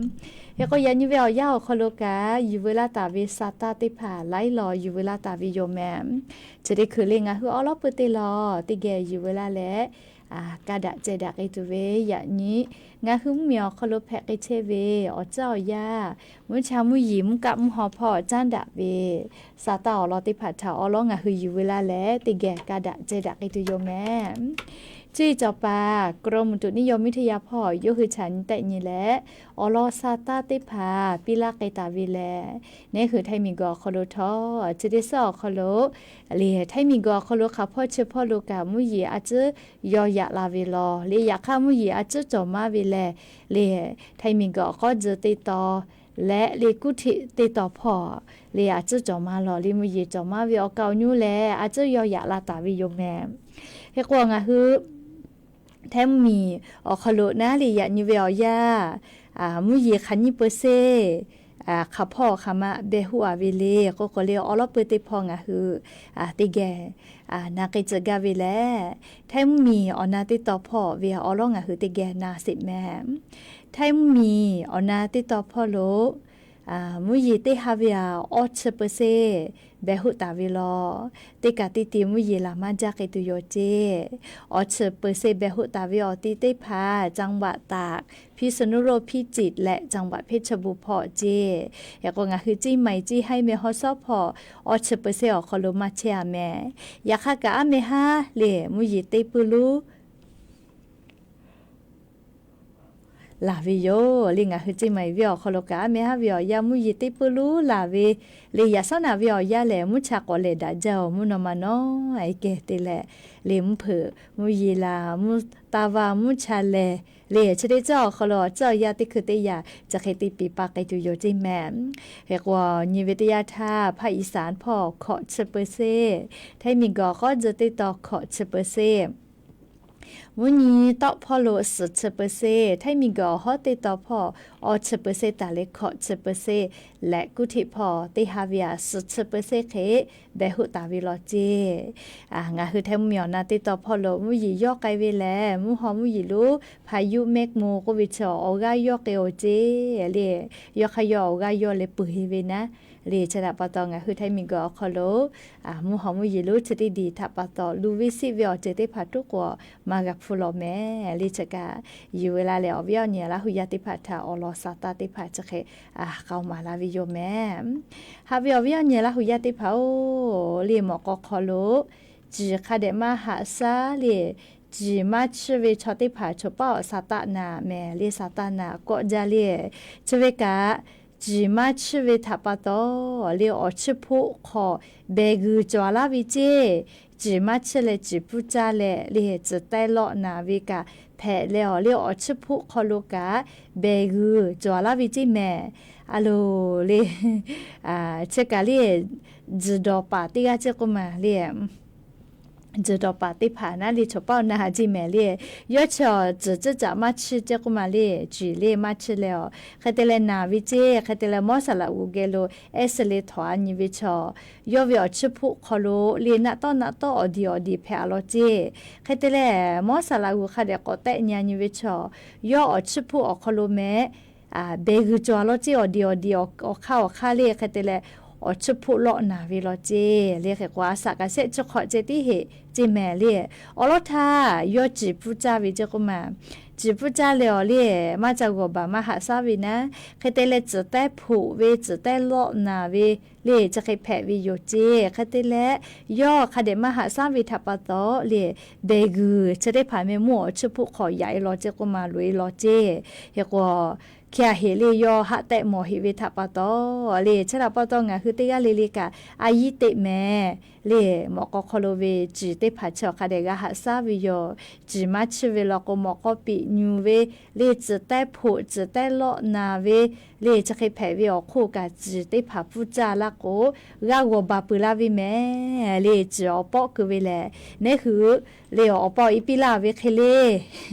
Hk'e k'o, yaꞈ nyi ve awˬ yanˇ awˬ hk'aw lo kaꞈ, yuˬ veu laˇ taˍ ve sa taˇ teˇ hpaˍ laiˉ law yuˬ veu laˇ taˍ ve yoˬ mehˍ. Chi teˇ hkui le ngaˬ hui awˉ lawˉ pui teˇ law teˇ geh yuˬ veu laˇ leh, kaˇ daꞈ ceh daꞈ k'ai tuˬ ve yaꞈ nyi, ngaˬ hui mvuhˇmiˬ awˬ hk'aw lo hpehꞈ k'ai chehˇ ve awˬ tcuhˉ awˬ yanˇ, mvuhˇ cha mvuhˇ yeˬ mvuhˇ kaˆ mvuhˇ haw hpawˇ caˉ daꞈ ve sa taˇ awˬ lawn teˇ hpaˍ htaꞈ awˉ lawˉ ngaˬ hui yuˬ veu laˇ leh, teˇ geh kaˇ daꞈ ceh daꞈ k'ai tuˬ yoˬ mehˍ. Cuˇ yiˍ cawˬ paˍ กรมอุตุนิยมวิทยา hpawˇ yawˇ hui htaꞈ nyi tehˆ nyi leh, awˬ lawn sa taˇ teˇ hpaˍ piˇ laˇ k'ai taˍ ve lehˬ, neˉ hui Htaiˇ miˬ guiˬ awˬ hk'aw lo htawˇ, chi teˇ suhˉ awˬ hk'aw lo le, Htaiˇ miˬ guiˬ awˬ hk'aw lo hk'aˬ hpawˇ chi hpawˇ lo kaꞈ mvuhˇ yeˬ a ciˉ yaw yaꞈ la ve law le, yaꞈ hk'aˇ mvuhˇ yeˬ a ciˉ cawˬ maˇ ve lehˬ, le, Htaiˇ miˬ guiˬ awˬ k'awˇ tzuhꞈ teˇ taw leh le kuˇ htiꞈ teˇ taw hpawˇ le a tcuhˉ cawˬ maˇ lawˬ le mvuhˇ yeˬ cawˬ maˇ ve awˬ kaˍ awˬ nyu lehˬ a tcuhˉ yaw yaꞈ la taˍ ve yoˬ mehˍ. Hk'e k'o ngaˬ hui htaiˇ mvuhˇ miˬ awˬ hk'aw lo naˉ le yaꞈ nyi ve awˬ yanˇ, mvuhˇ yeˬ hk'aˬ nyiˇ peuˬ seˇ hk'aˬ hpawˇ hk'aˬ ma beh hoˆ a ve le k'oˆ k'o le awˬ lawn peuˬ teˇ hpawˇ ngaˬ hui teˇ geh na k'ai tcuh gaˇ ve lehˬ, htaiˇ mvuhˇ miˬ awˬ na teˇ taw hpawˇ ve awˬ lawn ngaˬ hui teˇ geh na sheˍ mehˍ. Htaiˇ mvuhˇ miˬ awˬ na teˇ taw hpawˇ lo mvuhˇ yeˬ teˇ ha ve a awˇ chi peuˬ seˇ beh hoˆ taˍ ve law. Teˇ kaꞈ teˇ ti mvuhˇ yeˬ laˬ maˇ jaˇ k'ai tuˬ yoˬ ceˇ. Awˬ chi peuˬ seˇ beh hoˆ taˍ ve awˬ ti teˇ hpaˍ จังหวัดตาก Phitsanulo Phitsit leh จังหวัดเพชรบูรณ์ hpawˇ ceˇ. Hk'e k'o ngaˬ hui Ciˇ Maiˍ Ciˇ Haiˉ meh haw shawˉ hpawˇ awˇ chi peuˬ seˇ awˬ hk'aw lo maˇ chehˇ a mehˍ. Yaꞈ hk'aˇ kaꞈ aˉ meh haˉ le mvuhˇ yeˬ teˇ peuˬ luˉ laˬ ve yoˬ le. Ngaˬ hui Ciˇ Maiˍ ve awˬ hk'aw lo kaꞈ aˉ meh haˉ ve awˬ yanˇ mvuhˇ yeˬ teˇ peuˬ luˉ laˬ ve le. Yaꞈ shawˉ naꞈ ve awˬ yanˇ lehˬ mvuhˇ cha k'awꞈ lehˬ daꞈ jaˇ oˬ mvuhˇ naw ma nawˉ e kehˬ te leh le mvuhˇ hpeuꞈ mvuhˇ yeˬ laˬ mvuhˇ taˇ va mvuhˇ cha lehˬ le chi teˇ ceuˬ awˬ hk'aw lo awˬ ceuˬ awˬ yanˇ teˇ hkui teˇ yanˇ chi hk'e te piˍ pa k'ai tuˬ yoˬ ceˇ mehˍ. Hk'e k'o nyi ve teˇ yanˇ htaˇ ภาคอีสาน hpawˇ hkawꞈ chi peuˬ seˇ, htaiˇ miˬ guiˬ awˬ hawˉ tzuhꞈ teˇ taw hkawꞈ chi peuˬ seˇ mvuhˇ nyi tawˆ hpawˇ lo suhˍ chi peuˬ seˇ, htaiˇ miˬ guiˬ awˬ hawˉ teˇ taw hpawˇ awˇ chi peuˬ seˇ taˍ leh hkawꞈ chi peuˬ seˇ leh kuˇ htiꞈ hpawˇ teˇ ha ve a suhˍ chi peuˬ seˇ hk'e beh hoˆ taˍ ve law ceˇ. Ngaˬ hui htaiˇ mvuhˇ miˬ awˬ na teˇ taw hpawˇ lo mvuhˇ yeˬ yawˇ k'ai ve lehˬ mvuhˇ haw mvuhˇ yeˬ lonˉ พายุแมกมู k'oˆ ve chi awˬ g'aˇ yawˇ k'ai oˬ ceˇ le. Yawˇ hk'aˇ yawˇ awˬ g'aˇ yawˇ leh peuˬ e ve naˉ le chi htaꞈ pa taw ngaˬ hui htaiˇ miˬ guiˬ awˬ hk'aw lo mvuhˇ haw mvuhˇ yeˬ lonˉ chi teˇ diˬ htaꞈ pa taw luˬ ve siˆ ve awˬ ceuˬ teˇ hpaˍ tuˉ k'o maˇ g'a hpuˇ lawˬ mehˍ le. Chi kaꞈ yuˬ ve la leh awˬ viˉ awˬ nyi Laˇ huˍ yaˇ teˇ hpaˍ htaꞈ awˬ lawn saˍ taˇ teˇ hpaˍ chi hk'e k'aoˍ maˍ la ve yoˬ mehˍ. Haꞈ ve awˬ viˉ awˬ nyi Laˇ huˍ yaˇ teˇ hpaˍ-oˬ, le mawꞈ k'aw hk'aw lo ciˬ hk'a dehꞈ maˇ haꞈ shaˉ le, ciˬ maˇ chiˇ ve chaw teˇ hpaˍ choˬ paˆ awˬ saˍ taˆ naˍ mehˍ le. Saˍ taˆ naˍ kawˆ jaˇ le. Chi ve kaꞈ ciˬ maˇ chiˇ ve htaꞈ pa taw le awˬ chiˇ hpoˆ hk'aw behˬ g'uiˬ cawˬ laˇ ve ceˇ. Ciˬ maˇ chiˇ leh ciˬ pfuhˇ caˇ leh le ciˬ taiˇ lawˆ naˍ ve kaꞈ hpehꞈ leh awˬ le awˬ chiˇ hpoˆ hk'aw lo kaꞈ behˬ g'uiˬ cawˬ laˇ ve ceˇ mehˍ. A loˬ le, chi kaꞈ le tzuhˬ dawˬ paˍ teˇ g'aˇ ceˇ k'oˆ maˬ le. Tzuhˬ dawˬ paˍ teˇ hpaˍ naˉ le choˬ paˆ awˬ na haꞈ ceˇ mehˍ le. Yawˇ chi awˬ tzuhˬ ceuˬ caꞈ maˇ chiˇ ceˇ k'oˆ maˬ le, ciˬ le maˇ chiˇ leh awˬ hk'e te leh naˍ ve ceˇ. Hk'e te leh mawˉ saˍ laꞈ g'uˬ geh lo ehˉ suh le htawnˍ a nyi ve chaw, yawˇ ve awˬ chiˇ hpoˆ hk'aw lo le naˆ tawˆ naˆ tawˆ awˬ diˬ awˬ diˬ hpehꞈ a law ceˇ. Hk'e te leh mawˉ saˍ laꞈ g'uˬ hk'a dehꞈ k'awꞈ tehˆ nyi a nyi ve chaw, yawˇ awˬ chiˇ hpoˆ awˬ hk'aw lo mehˍ behˬ g'uiˬ cawˬ a law ceˇ. Awˬ diˬ awˬ diˬ awˬ hk'aˇ awˬ hk'aˇ le hk'e te leh awˬ chiˇ hpoˆ lawˆ naˍ ve law ceˇ le. Hk'e k'o a shaꞈ kaꞈ shehˆ chi hk'awꞈ ceh tiˉ heˆ ceˇ mehˍ le. Awˬ lawn htaˇ yawˇ ciˬ pfuhˇ caˇ ve ceˇ k'oˆ maˬ. Ciˬ pfuhˇ caˇ leh awˬ le maˇ ca g'awˬ baˬ maˇ haꞈ shaˉ ve naˉ, hk'e te leh ciˬ taiˇ hpoꞈ ve ciˬ taiˇ lawˆ naˍ ve le chi hk'e hpehꞈ ve yoˬ ceˇ. Hk'e te leh yawˇ hk'a dehꞈ maˇ haꞈ shaˉ ve htaꞈ pa taw le behˬ g'uiˬ chi teˇ hpaˍ meh mvuhˇ awˬ chiˇ hpoˆ hk'aw yaꞈ e law ceˇ k'oˆ maˬ loꞈ e law ceˇ. Hk'e k'o hk'e a heꞈ le yawˇ haˆ tehˆ mawˬ heꞈ ve htaꞈ pa taw le chi htaꞈ pa taw ngaˬ hui teˇ g'aˇ le le kaꞈ a yiˉ teꞈ mehˍ le. Mawꞈ k'aw hk'aw lo ve ciˬ teˇ hpaˍ chi awˬ hk'a dehꞈ g'a haꞈ shaˉ ve yoˬ. Ciˬ maˇ chiˇ ve law k'o mawꞈ k'aw piꞈ nyuˬ ve le ciˬ taiˇ hpoꞈ ciˬ taiˇ lawˆ naˍ ve le chi hk'e hpehꞈ ve awˬ hk'oˆ kaꞈ ciˬ teˇ hpaˍ pfuhˇ caˇ laˇ k'o g'a g'awˬ baˬ peuˬ laˇ ve mehˍ le. Ciˬ awˬ pawˆ keu ve lehˬ neˉ hui le awˬ pawˆ e piˇ laˇ ve hk'e le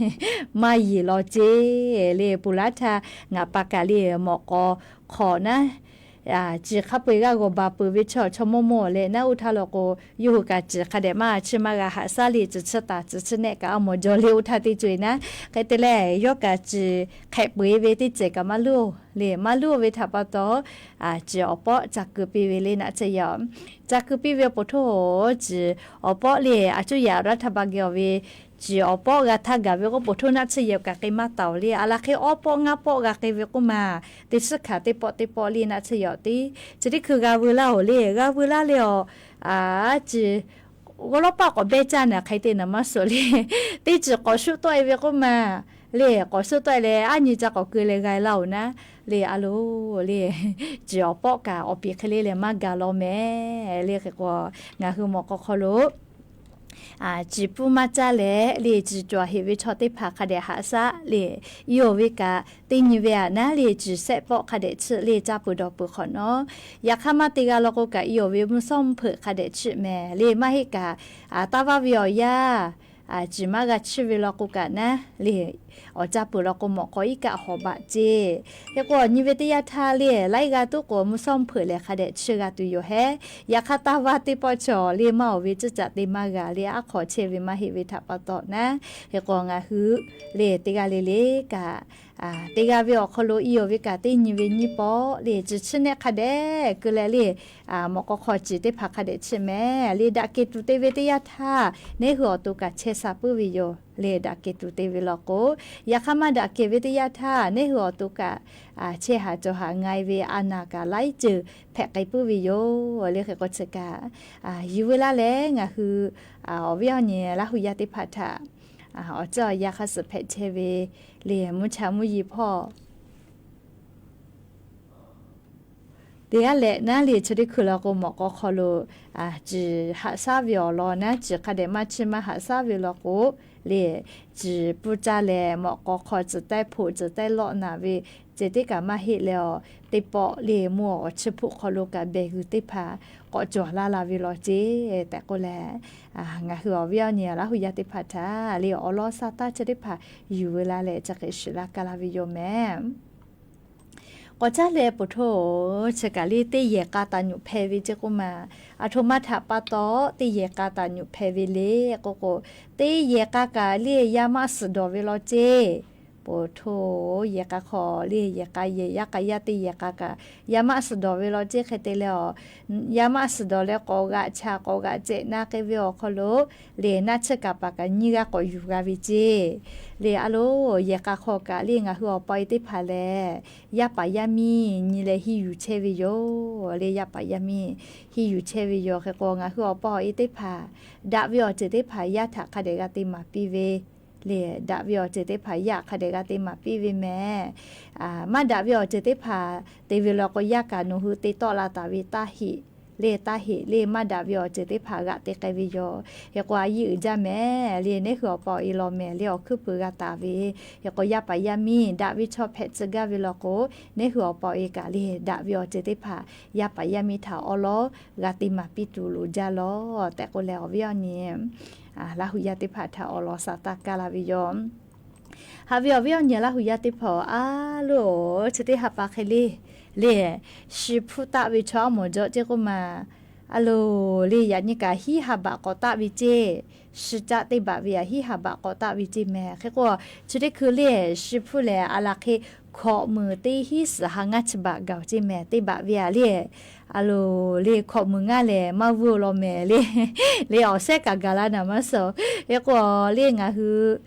maˇ yeˬ law ceˇ le. Peuˬ laˇ htaˇ ngaˬ pa kaꞈ le mawꞈ k'aw hk'awꞈ naˉ ciˬ hk'a peu-eˬ g'a g'awˬ baˬ peuˬ ve chaw chaw mawˇ mawˇ leh naˉ oˇ htaˇ law k'o yawˇ hui kaꞈ ciˬ hk'a dehꞈ maˇ chiˇ maˇ g'a haꞈ shaˉ le. Ciˬ chiˇ taˍ ciˬ chiˇ nehˆ kaꞈ a mawˬ jaw le oˇ htaˇ teˇ co-eˬ naˉ. Hk'e te leh yawˇ kaꞈ ciˬ hk'ehꞈ peu-eˬ ve teˇ cehˬ kaꞈ maˇ luˇ le. Maˇ luˇ ve htaꞈ pa taw ciˬ awˬ pawˆ ca keu piˇ ve le naˆ tcuh yaˇ-oˬ. Ca keu piˇ ve awˬ pon htoˇ ciˬ awˬ pawˆ le a cuˇ yaꞈ awˬ daˇ htaˇ ba geh awˬ ve ciˬ awˬ pawˆ g'a htaˇ gaˬ ve k'oˆ pon htoˇ naˆ tcuh yaˇ-oˬ kaꞈ k'ai maˇ taˍ-oˬ le. A laˬ hk'e awˇ pawˆ ngaˇ pawˆ g'a k'ai ve k'oˆ maˬ teˇ suhˉ hkanˍ teˇ pawˆ teˇ pawˆ le naˆ tcuh yaˇ-oˬ teˇ chi teˇ hkui g'a veu laˇ-oˬ le. G'a veu laˇ le awˬ ciˬ g'awˇ lawˇ paˆ k'awꞈ behˇ caˇ naˍ hk'e te naˍ maˇ suhˍ le. Teˇ ciˬ k'awꞈ shuˆ tawˆ e ve k'oˆ maˬ le. K'awꞈ shuˆ tawˆ e leh aˉ nyi ca k'awꞈ keu leh g'a laˇ-oˬ naˉ le. A loˬ le ciˬ awˬ pawˆ kaꞈ awˬ piˍ hk'e le leh maˇ gaˬ law mehˍ le. Hk'e k'o ngaˬ hui mawꞈ k'aw hk'aw lo ciˬ puˇ maˇ caˇ leh le ciˬ cawˬ heꞈ ve chaw teˇ hpaˍ hk'a dehꞈ haꞈ shaˉ le, iˉ awˬ ve kaꞈ teˇ nyi ve aꞈ naˉ le ciˬ shehˆ pawˆ hk'a dehꞈ chiˇ le caˇ peuˬ dawˬ peuˬ hk'awꞈ nawˉ. Yaꞈ hk'aˇ maˇ te g'a law k'o kaꞈ, iˉ awˬ ve mvuhˇ shawˉ mvuhˇ hpeuꞈ hk'a dehꞈ chiˇ mehˍ le, maˇ heˆ kaꞈ taˇ vaˇ ve awˬ yanˇ ciˬ maˇ g'a chiˇ ve law k'o kaꞈ naˉ le, awˬ caˇ peuˬ law k'o mawꞈ k'aw iˉ kaˆ hawˍ baꞈ ceˇ. Hk'e k'o, nyi ve teˇ yanˇ htaˇ le laiˉ g'aˇ tuˉ k'o mvuhˇ shawˉ mvuhˇ hpeuꞈ lehˬ hk'a dehꞈ chiˇ g'a tuˬ yoˬ hehˉ. Yaꞈ hk'aˇ taˇ vaˇ teˇ pawˆ chaw le maˇ awˬ ve cuˇ caꞈ te maˇ g'a le, aˉ hk'aw chehˇ ve maˇ heˆ ve htaꞈ pa taw naˉ. Hk'e k'o, ngaˬ hui le teˇ g'aˇ le le kaꞈ, teˇ g'aˇ ve awˬ hk'aw lo iˉ awˬ ve kaꞈ teˇ nyi ve nyiˇ pawˆ le ciˬ chiˇ nehˆ hk'a dehꞈ keu leh le, mawꞈ k'aw hk'aw ciˬ teˇ hpaˍ hk'a dehꞈ chiˇ mehˍ le, daꞈ kehˬ tuˬ te ve teˇ yanˇ htaˇ neˉ hui awˬ to kaꞈ chehˇ sha puiˉ ve yoˬ le. Daꞈ kehˬ tuˬ te ve law k'o, yaꞈ hk'aˇ maˇ daꞈ kehˬ ve teˇ yanˇ htaˇ neˉ hui awˬ to kaꞈ chehˇ haˍ cawˬ haˍ nga e ve a naˍ kaꞈ laiˉ ceuˬ hpehꞈ k'ai puiˉ ve yoˬ le. Hk'e k'o, chi kaꞈ yuˬ ve laˇ leh ngaˬ hui awˬ viˉ awˬ nyi Laˇ huˍ yaˇ teˇ hpaˍ htaꞈ awˬ ceuˬ awˬ yanˇ hk'a suhˍ hpehꞈ chehˇ ve le, mvuhˇ cha mvuhˇ yiˍ hpawˇ teˇ g'aˇ leh naˉ le chi teˇ hkui law k'o, mawꞈ k'aw hk'aw lo ciˬ haꞈ shaˉ ve awˬ lawn naˉ, ciˬ hk'a dehꞈ maˇ chiˇ maˇ haꞈ shaˉ ve law k'o le, ciˬ puˇ caˇ leh mawꞈ k'aw hk'aw ciˬ taiˇ hpoꞈ ciˬ taiˇ lawˆ naˍ ve ceh teˇ kaꞈ maˇ heˆ leh, awˬ teˇ pawˆ le mvuhˇ awˬ chiˇ hpuˆ hk'aw lo kaꞈ behˬ g'uiˬ teˇ hpaˍ k'awꞈ cawˬ laˇ la ve law ceˇ tehꞈ k'oˆ leh, ngaˬ hui awˬ viˉ awˬ nyi Laˇ huˍ yaˇ teˇ hpaˍ htaꞈ le awˬ lawn sa taˇ chi teˇ hpaˍ yuˬ ve laˇ leh chi hk'e shiˍ laˇ kaˇ laˇ ve yoˬ mehˍ. K'awꞈ caˉ leh poˬ htoˇ, chi kaꞈ le teˇ yehˬ k'a taˍ nyuꞈ hpehˇ ve ceˇ k'oˆ ma. Aˬ htoꞈ ma htaꞈ pa taw teˇ yehˬ k'a taˍ nyuꞈ hpehˇ ve le k'oˆ k'o, teˇ yehˬ k'a kaꞈ le yaˇ maˆ suhˍ dawˬ ve law ceˇ. Poˬ htoˇ, yehˬ k'a hk'aw le yehˬ k'a yehˬ yaˇ k'a yaˇ teˇ yehˬ k'a kaꞈ yaˇ maˆ suhˍ dawˬ ve law ceˇ. Hk'e te leh, yaˇ maˆ suhˍ dawˬ leh k'awꞈ g'aꞈ chaꞈ k'awꞈ g'aꞈ cehˬ na k'ai ve awˬ hk'aw lo le naˆ tsuhˇ kaˍ paˍ kaꞈ nyiˇ g'aˇ k'awꞈ yuˬ g'a ve ceˇ. Le a loˬ, yehˬ k'a hk'aw kaꞈ le ngaˬ hui awˬ pa e teˇ hpaˍ lehˬ, yaˇ paˍ yaˇ miˇ nyi leh henˇ yuˬ chehˇ ve yoˬ le. Yaˇ paˍ yaˇ miˇ henˇ yuˬ chehˇ ve yoˬ. Hk'e k'o, ngaˬ hui awˬ pa awˬ e teˇ hpaˍ daꞈ ve awˬ ceuˬ teˇ hpaˍ yaˇ htaꞈ hk'a dehꞈ g'a te maˍ piˇ ve le, daꞈ ve awˬ ceuˬ teˇ hpaˍ yaˇ hk'a dehꞈ g'a te maˍ piˇ ve mehˍ. Maˇ daꞈ ve awˬ ceuˬ teˇ hpaˍ te ve law k'o, yaˇ kaꞈ nawˬ hui te tawˆ la taˍ ve taˇ heꞈ le, taˇ heꞈ le, maˇ daꞈ ve awˬ ceuˬ teˇ hpaˍ g'aꞈ te k'ai ve yoˬ. Hk'e k'o, a yiˇ uiˍ jaˇ mehˍ le, neˉ hui awˬ pa awˬ e law mehˍ le, awˬ hkuiˉ puiˍ g'a taˍ ve. Hk'e k'o, yaˇ paˍ yaˇ miˇ daꞈ ve chaw hpehꞈ tcuh gaˇ ve law k'o, neˉ hui awˬ pa awˬ e kaꞈ le daꞈ ve awˬ ceuˬ teˇ hpaˍ yaˇ paˍ yaˇ miˇ htaꞈ awˉ lawˉ g'a te maˍ piˇ tuˬ loˍ jaˇ lawˬ tehꞈ k'oˆ leh, awˬ viˉ awˬ nyi Laˇ huˍ yaˇ teˇ hpaˍ htaꞈ awˬ lawn sa taˇ kaˇ la ve yoˬ. Haꞈ ve awˬ viˉ awˬ nyi Laˇ huˍ yaˇ teˇ hpaˍ a loˬ, chi teˇ ha pa hk'e le le, shi hpuˇ taˆ ve chaw aˉ mawˬ jaw ceˇ k'oˆ ma. A loˬ le, yaꞈ nyi kaꞈ hiˉ ha baꞈ k'awꞈ taˆ ve ceˇ. Shi caˆ teˇ baꞈ ve aꞈ hiˉ ha baꞈ k'awꞈ taˆ ve ceˇ mehˍ. Hk'e k'o, chi teˇ hkui le shi hpuˇ lehˬ, a laˬ hk'e hkawꞈ meunˍ teˇ hiˉ suhˍ ha ngaˇ chi baꞈ gaˬ ceˇ mehˍ. Teˇ baꞈ ve aꞈ le, a loˬ le, hkawꞈ meunˍ ngaˇ lehˬ maˇ vuiˇ law mehˍ le. Le awˬ shehˉ kaꞈ gaˬ la naˍ maˇ suh. Hk'e k'o le, ngaˬ hui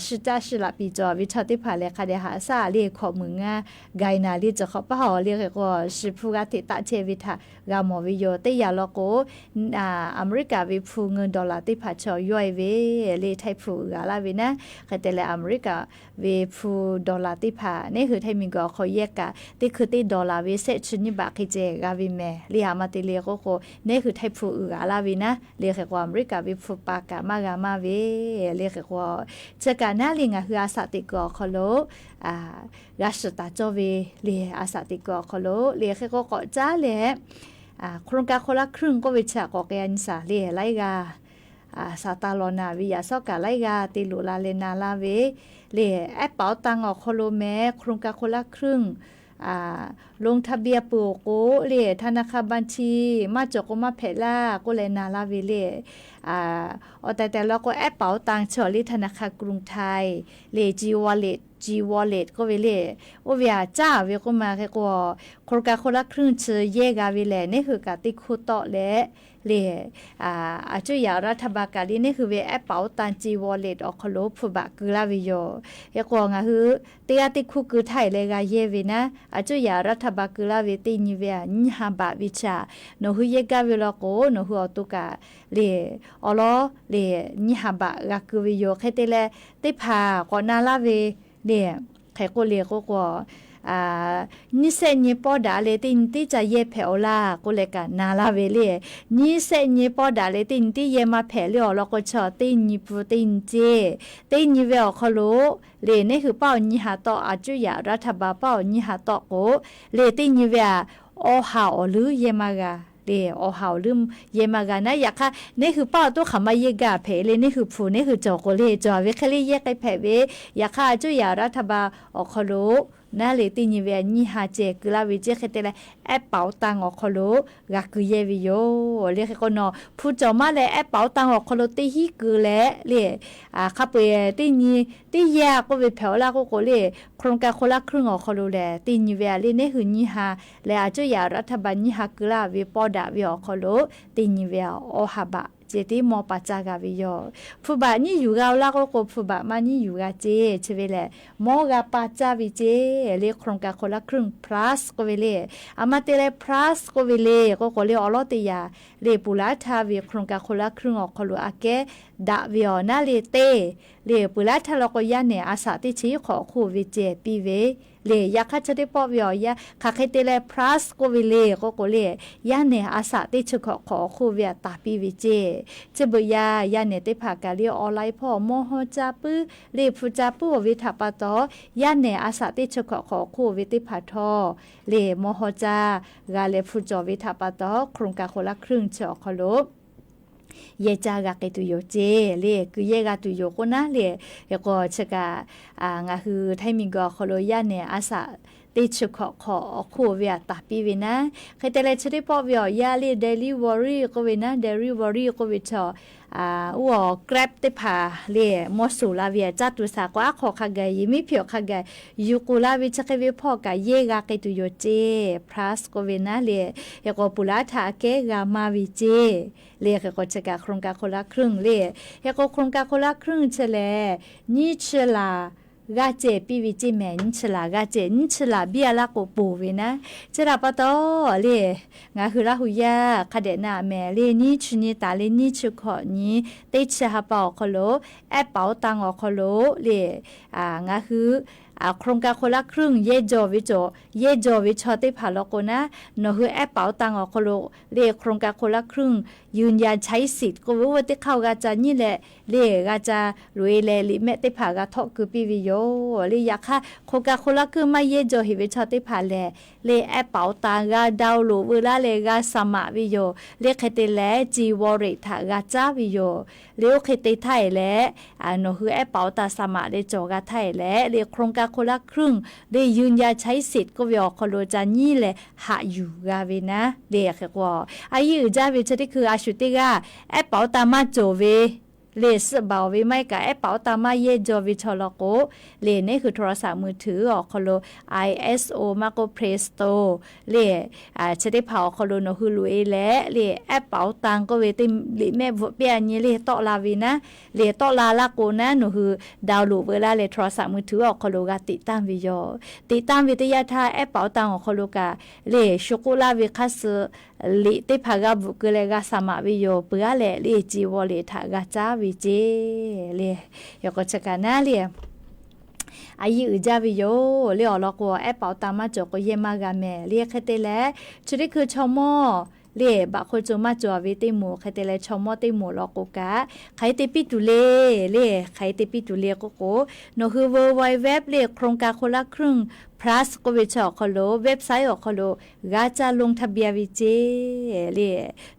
shi caˆ shi laꞈ piˍ cawˬ ve chaw teˇ hpaˍ lehˬ, hk'a dehꞈ haꞈ shaˉ le, hkawꞈ meunˍ ngaˇ gaˬ e naˍ le, cawˬ hk'awꞈ paˇ hawˬ le. Hk'e k'o, shi hpuˇ g'a hteꞈ taˆ chehˇ ve htaꞈ g'a mawˬ ve yoˬ. Teˇ yanˇ law k'o, Aˍmeˍriˆkaˍ ve hpu ngeu dawˬ laˬ teˇ hpaˍ chaw yawˇ e ve le, htaiˇ hpu uiˍ g'a laˇ ve naˉ. Hk'e te leh, Aˍmeˍriˆkaˍ ve hpu dawˬ laˬ teˇ hpaˍ neˉ hui htaiˇ miˬguiˬ awˬ hk'aw yehˇ kaꞈ, teˇ hkui teˇ dawˬ laˬ ve shehˆ chi nyiˇ baꞈ hk'e ceh g'a ve mehˍ. Le aˬ ma te le k'oˆ k'o, neˉ hui htaiˇ hpu uiˍ g'a laˇ ve naˉ. Le hk'e k'o, Aˍmeˍriˆkaˍ ve hpu pa kaꞈ maˇ g'a maˇ ve. Le hk'e k'o, chi kaꞈ naˉ le ngaˬ hui a shaꞈ teꞈ kuiˬ awˬ hk'aw lo g'a shiˍ taˍ cawˇ ve le, a shaꞈ teꞈ kuiˬ awˬ hk'aw lo le. Hk'e k'o, k'awꞈ caˉ leh, โครงการคนละครึ่ง k'oˆ ve chi aꞈ k'awꞈ k'ai a nyi shaˍ le, laiˉ g'aˇ shaˍ taˍ lawˬ naˍ ve yaꞈ shawˉ kaꞈ laiˉ g'aˇ te loꞈ la leh na laˇ ve le. แอปเป๋าตัง awˬ hk'aw lo mehˍ โครงการคนละครึ่ง ลงทะเบียน peuˬ awˬ k'o le, ธนาคารบัญชี maˇ cawˬ k'o maˇ hpehꞈ laˇ k'oˆ leh na laˇ ve le. Awˬ tehˬ tehˬ law k'o, แอปเป๋าตัง chi awˬ le ธนาคารกรุงไทย le, G Wallet, G Wallet k'oˆ ve le. Oˇ ve aꞈ caˉ ve k'oˆ ma. Hk'e k'o, โครงการคนละครึ่ง chi yehˇ g'a ve lehˬ, neˉ hui kaꞈ teˇ hkuˇ tawˆ leh le, aˬ cuˇ yaꞈ รัฐบาล kaꞈ le neˉ hui ve แอปเป๋าตัง G Wallet awˬ hk'aw lo hpu baꞈ keu laˇ ve yoˬ. Hk'e k'o, ngaˬ hui teˇ g'aˇ teˇ hkuˇ keu htaˇ e leh g'a yehˇ ve naˉ, aˬ cuˇ yaꞈ รัฐบาล keu laˇ ve teˇ nyi ve aꞈ nyiˇ ha baꞈ ve chaꞈ nawˬ hui yehˇ gaˇ ve law k'o, nawˬ hui awˬ to kaꞈ le awˬ lawn le nyiˇ ha baꞈ g'a keu ve yoˬ. Hk'e te leh, teˇ hpaˍ k'awꞈ na laˇ ve le. Hk'e k'oˆ le k'oˆ k'o, nyiˇ shehˆ nyi pawˆ daꞈ leh teˇ nyi tiˉ ca yehˇ hpehꞈ-oˬ laˇ k'oˆ leh kaꞈ na laˇ ve le. Nyiˇ shehˆ nyi pawˆ daꞈ leh teˇ nyi tiˉ yehˇ maˇ hpehꞈ le awˬ lawn k'o, chaw teˇ nyi pun teˇ nyi ceˇ, teˇ nyi ve awˬ hk'aw lo le, neˇ hui paˇ awˬ nyi ha tawˆ, a cuˇ yaꞈ รัฐบาล paˇ awˬ nyi ha tawˆ k'o le, teˇ nyi ve aꞈ, awˬ ha awˬ leuˉ yehˇ maˇ g'a le. Awˬ ha awˬ leuˉ yehˇ maˇ g'a naˉ. Yaꞈ hk'aˇ, neˇ hui paˇ awˬ to hk'aˬ ma yehˇ gaˬ hpehꞈ le, neˇ hui hpu neˇ hui cawˬ k'o le, cawˬ ve hk'e le yehˇ k'ai hpehꞈ ve. Yaꞈ hk'aˇ, a cuˇ yaꞈ รัฐบาล awˬ hk'aw lo naˉ le, teˇ nyi ve aꞈ nyiˇ ha ceh keu laˇ ve ceˇ. Hk'e te leh, แอปเป๋าตัง awˬ hk'aw lo g'a keu yehˇ ve yoˬ le. Hk'e k'o nawˬ hpu cawˬ maˇ leh แอปเป๋าตัง awˬ hk'aw lo teˇ hinˉ keu leh le, hk'a peu-eˬ teˇ nyi teˇ yehˇ k'oˆ ve hpehꞈ-oˬ laˇ k'oˆ k'o le, โครงการคนละครึ่ง awˬ hk'aw lo lehˬ, teˇ nyi ve aꞈ le, neˇ hui nyiˇ ha leh a cuˇ yaꞈ รัฐบาล nyiˇ ha keu laˇ ve pawˆ daꞈ ve awˬ hk'aw lo teˇ nyi ve aꞈ, awˬ ha baꞈ ceh tiˉ mawˇ pa caˇ g'a ve yoˬ. Hpu baꞈ nyiˇ yuˬ g'a-oˬ laˇ k'oˆ k'o, hpu baꞈ maˇ nyiˇ yuˬ g'a ceˇ. Chi ve lehˬ, mawˇ g'a pa caˇ ve ceˇ le. โครงการคนละครึ่ง plus k'oˆ ve le. Aˬ ma te leh พลัส k'oˆ ve le k'oˆ k'o le, awˬ lawˉ teˇ yanˇ le, puˍ laˉ htaˇ ve โครงการคนละครึ่ง awˬ hk'aw lo aꞈ kehˉ daꞈ ve awˬ naˉ le teˇ le, puˍ laˉ htaˇ law k'o, yaˇ nehˬ a shaꞈ teˇ chi hk'awꞈ awˬ hk'oˆ ve ceh piˇ ve le. Yaꞈ hk'aˇ, chi teˇ pawˆ ve awˬ yanˇ hk'aˬ hk'e te leh พลัส k'oˆ ve le k'oˆ k'o le, yaˇ nehˬ a shaꞈ teˇ chi hk'awꞈ hk'awꞈ awˬ hk'oˆ ve aꞈ taˍ piˇ ve ceˇ. Chi beuꞈ yaˇ, yaˇ nehˬ teˇ hpaˍ kaꞈ le, online hpawˇ mawˇ haw caˇ puiˉ le, hpu caˇ puiˉ awˬ ve htaꞈ pa taw, yaˇ nehˬ a shaꞈ teˇ chi hk'awꞈ hk'awꞈ awˬ hk'oˆ ve teˇ hpaˍ htawˇ le, mawˇ haw caˇ g'a leh hpu cawˬ ve htaꞈ pa taw, โครงการคนละครึ่ง chi awˬ hk'aw lo yehˇ caˇ g'a k'ai tuˬ yoˬ ceˇ le. Keu yehˇ g'a tuˬ yoˬ k'oˆ naˉ le. Hk'e k'o chi kaꞈ, ngaˬ hui Htaiˇ miˬguiˬ awˬ hk'aw lo yaˇ nehˬ a shaꞈ teˇ chi hk'awꞈ hk'awꞈ awˬ hk'oˆ ve aꞈ taˍ piˇ ve naˉ. Hk'e te leh, chi teˇ pawˆ ve awˬ yanˇ le, delivery k'oˆ ve naˉ, delivery k'oˆ ve chaw, oˇ awˬ Grab teˇ hpaˍ le, mawˇ shoˍ la ve aꞈ caˇ tuˬ shaˍ k'o, aˉ hk'aw hk'a gaˬ, yehˬ miˉ hpiꞈ awˬ hk'a gaˬ yuˬ k'oˍ la ve chi hk'e ve hpawˇ kaꞈ yehˇ g'a k'ai tuˬ yoˬ ceˇ. พลัส k'oˆ ve naˉ le. Hk'e k'o, puˍ laˉ htaꞈ aꞈ kehˉ g'a maˇ ve ceˇ le. Hk'e k'o chi kaꞈ โครงการคนละครึ่ง le. Hk'e k'o โครงการคนละครึ่ง chi lehˬ, nyiˇ chi laˬ g'a ceh piˇ ve ceˇ mehˍ. Nyiˇ chi laˬ g'a ceh, nyiˇ chi laˬ biˇ a laˇ k'o ponˬ ve naˉ. Chi htaꞈ pa taw le, ngaˬ hui Laˇ hu yaˇ hk'a dehꞈ na mehˍ le, nyiˇ chi nyi taˍ le, nyiˇ chi hkawꞈ nyi teˇ chi ha pa awˬ hk'aw lo, แอปเป๋าตัง awˬ hk'aw lo le, ngaˬ hui โครงการคนละครึ่ง yehˇ jawˬ ve cawˬ, yehˇ jawˬ ve chaw teˇ hpaˍ law k'o naˉ, nawˬ hui แอปเป๋าตัง awˬ hk'aw lo le โครงการคนละครึ่ง ยืนยันใช้สิทธิ์ k'oˆ ve oˇ ve teˇ hk'aˇ g'a ca nyiˇ leh le, g'a ca loꞈ-e leh liꞈ mehˆ teˇ hpaˍ g'a htawˆ keu piˇ ve yoˬ le. Yaꞈ hk'aˇ, โครงการคนละครึ่ง maˇ yehˇ jawˬ heˍ ve chaw teˇ hpaˍ lehˬ le, แอปเป๋าตัง g'a download veu laˇ leh g'a สมัคร ve yoˬ le. Hk'e te leh, G Wallet htaꞈ g'a caˇ ve yoˬ le. Oˇ hk'e te htaˇ eˬ leh, nawˬ hui แอปเป๋าตัง สมัคร leh cawˬ g'a htaˇ eˬ leh le, โครงการคนละครึ่ง le ยืนยันใช้สิทธิ์ k'oˆ ve awˬ hk'aw lo ca nyiˇ leh haꞈ yuˬ g'a ve naˉ le. Hk'e k'o, a yiˇ uiˍ jaˇ ve chi teˇ hkui a shu teˇ g'aˇ แอปเป๋าตัง maˇ cawˬ ve le, suhˆ baˬ-oˬ ve maˇ heˆ kaꞈ แอปเป๋าตัง maˇ yehˇ jawˬ ve chaw law k'o le, neˇ hui โทรศัพท์มือถือ awˬ hk'aw lo ISO maˇ k'oˆ Play Store le, chi teˇ hpaˍ awˬ hk'aw lo nawˬ hui loꞈ-e leh le, แอปเป๋าตัง k'oˆ ve teˇ liꞈ mehˆ bvuhꞈ piˇ a nyi le tawˆ la ve naˉ le, tawˆ la laˇ k'o naˉ, nawˬ hui download veu laˇ leh โทรศัพท์มือถือ awˬ hk'aw lo g'a ติดตั้ง ve yoˬ. ติดตั้ง ve teˇ yanˇ htaˇ แอปเป๋าตัง awˬ hk'aw lo kaꞈ le shu k'oˆ laˇ ve hk'aˇ suh liꞈ teˇ hpaˍ g'a bvuhꞈ keu leh g'a สมัคร ve yoˬ. Peuˬ aˉ lehˬ le, G Wallet htaꞈ g'a caˇ ve ceˇ le. Yaꞈ k'o chi kaꞈ naˉ le, a yiˇ uiˍ jaˇ ve yoˬ le. Awˬ lawn k'o, แอปเป๋าตัง maˇ cawˬ k'o yehˇ maˇ g'a mehˍ le. Hk'e te leh, chi teˇ hkui chaw mawˇ le, baꞈ hk'o co maˇ cawˬ ve teˇ moˍ, hk'e te leh chaw mawˇ teˇ moˍ law k'o kaꞈ, hk'aˬ hk'e te piˇ tuˬ le le, hk'aˬ hk'e te piˇ tuˬ le k'oˆ k'o, nawˬ hui เวิลด์ไวด์เว็บ le โครงการคนละครึ่ง พลัส k'oˆ ve chi awˬ hk'aw lo, website awˬ hk'aw lo g'a ca ลงทะเบียน ve ceˇ le.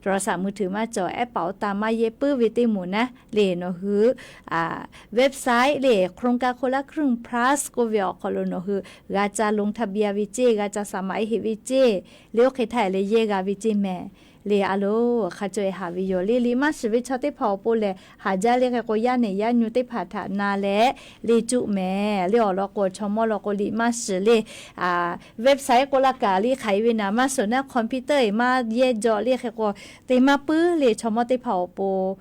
โทรศัพท์มือถือ maˇ cawˬ, แอปเป๋าตัง maˇ yehˇ puiˉ ve teˇ moˍ naˉ le, nawˬ hui website le โครงการคนละครึ่ง พลัส k'oˆ ve awˬ hk'aw lo nawˬ hui g'a ca ลงทะเบียน ve ceˇ, g'a ca สมัคร heˍ ve ceˇ le. Oˇ hk'e htaˇ eˬ leh yehˇ g'a ve ceˇ mehˍ le. A loˬ, hk'a caweh haˍ ve yoˬ le. Liꞈ maˇ shiˍ ve chaw teˇ hpaˍ awˬ pon lehˬ haˍ jaˇ le. Hk'e k'o, yaˇ nehˬ yaˇ nyu teˇ hpaˍ htaꞈ na leh le cuˆ mehˍ le. Awˬ lawn k'o, chaw mawˇ law k'o liꞈ maˇ shiˍ le, website k'oˆ laˇ kaꞈ le, hk'aˬ hk'e ve naˍ maˇ shiˍ naˉ, computer eˬ maˇ yehˇ jaw le. Hk'e k'o, te maˇ puiˉ le. Chaw mawˇ teˇ hpaˍ awˬ pon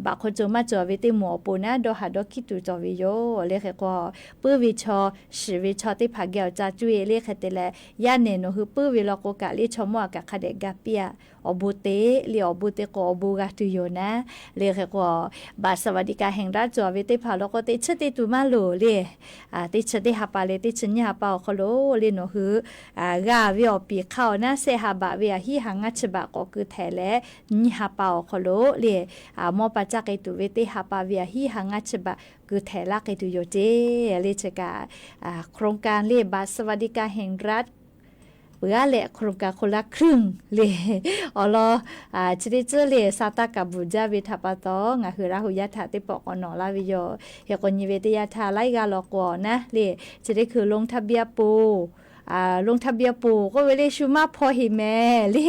baꞈ hk'aw cawˬ maˇ cawˬ ve teˇ moˍ awˬ pon naˉ dawˇ haˍ dawˇ hkiˉ tuˬ cawˬ ve yoˬ le. Hk'e k'o, puiˉ ve chaw, shiˍ ve chaw teˇ hpaˍ geh awˬ ca cuˇ e le hk'e te leh, yaˇ nehˬ nawˬ hui puiˉ ve law k'o kaꞈ le chaw mawˇ a kaꞈ hk'a dehꞈ ga piˇ a. Awˬ bon te le, awˬ bon te k'o awˬ bon g'a tuˬ yoˬ naˉ le. Hk'e k'o, บัตรสวัสดิการแห่งรัฐ cawˬ ve teˇ hpaˍ law k'o teˇ chiˉ teˇ tu maˇ loˍ le. Teˇ chi teˇ ha pa leh teˇ chi nyiˇ ha pa awˬ hk'aw lo le nawˬ hui g'a ve awˬ piˍ hk'a awˬ naˉ shehˆ ha baꞈ ve a hiˉ ha ngaˇ chi baꞈ k'awꞈ keu htehꞈ leh, nyiˇ ha pa awˬ hk'aw lo le, mawˇ pa caˇ k'ai tuˬ ve teˇ ha pa ve a hiˉ ha ngaˇ chi baꞈ keu htehꞈ laˇ k'ai tuˬ yoˬ ceˇ le. Chi kaꞈ โครงการ le บัตรสวัสดิการแห่งรัฐ peuˬ aˉ leh โครงการคนละครึ่ง le awˬ lawn chi teˇ tcuhˉ le sa taˇ kaˍ bvuhˬ jaˇ ve htaꞈ pa taw, ngaˬ hui Laˇ hu yaˇ htaꞈ teˇ pawˆ k'awꞈ nawꞈ laˇ ve yoˬ. Hk'e k'o nyi ve teˇ yanˇ htaˇ laiˉ g'aˇ law k'o naˉ le, chi teˇ hkui ลงทะเบียน poˬ ลงทะเบียน poˬ k'oˆ ve le shu maˇ hpaw heˍ mehˍ le,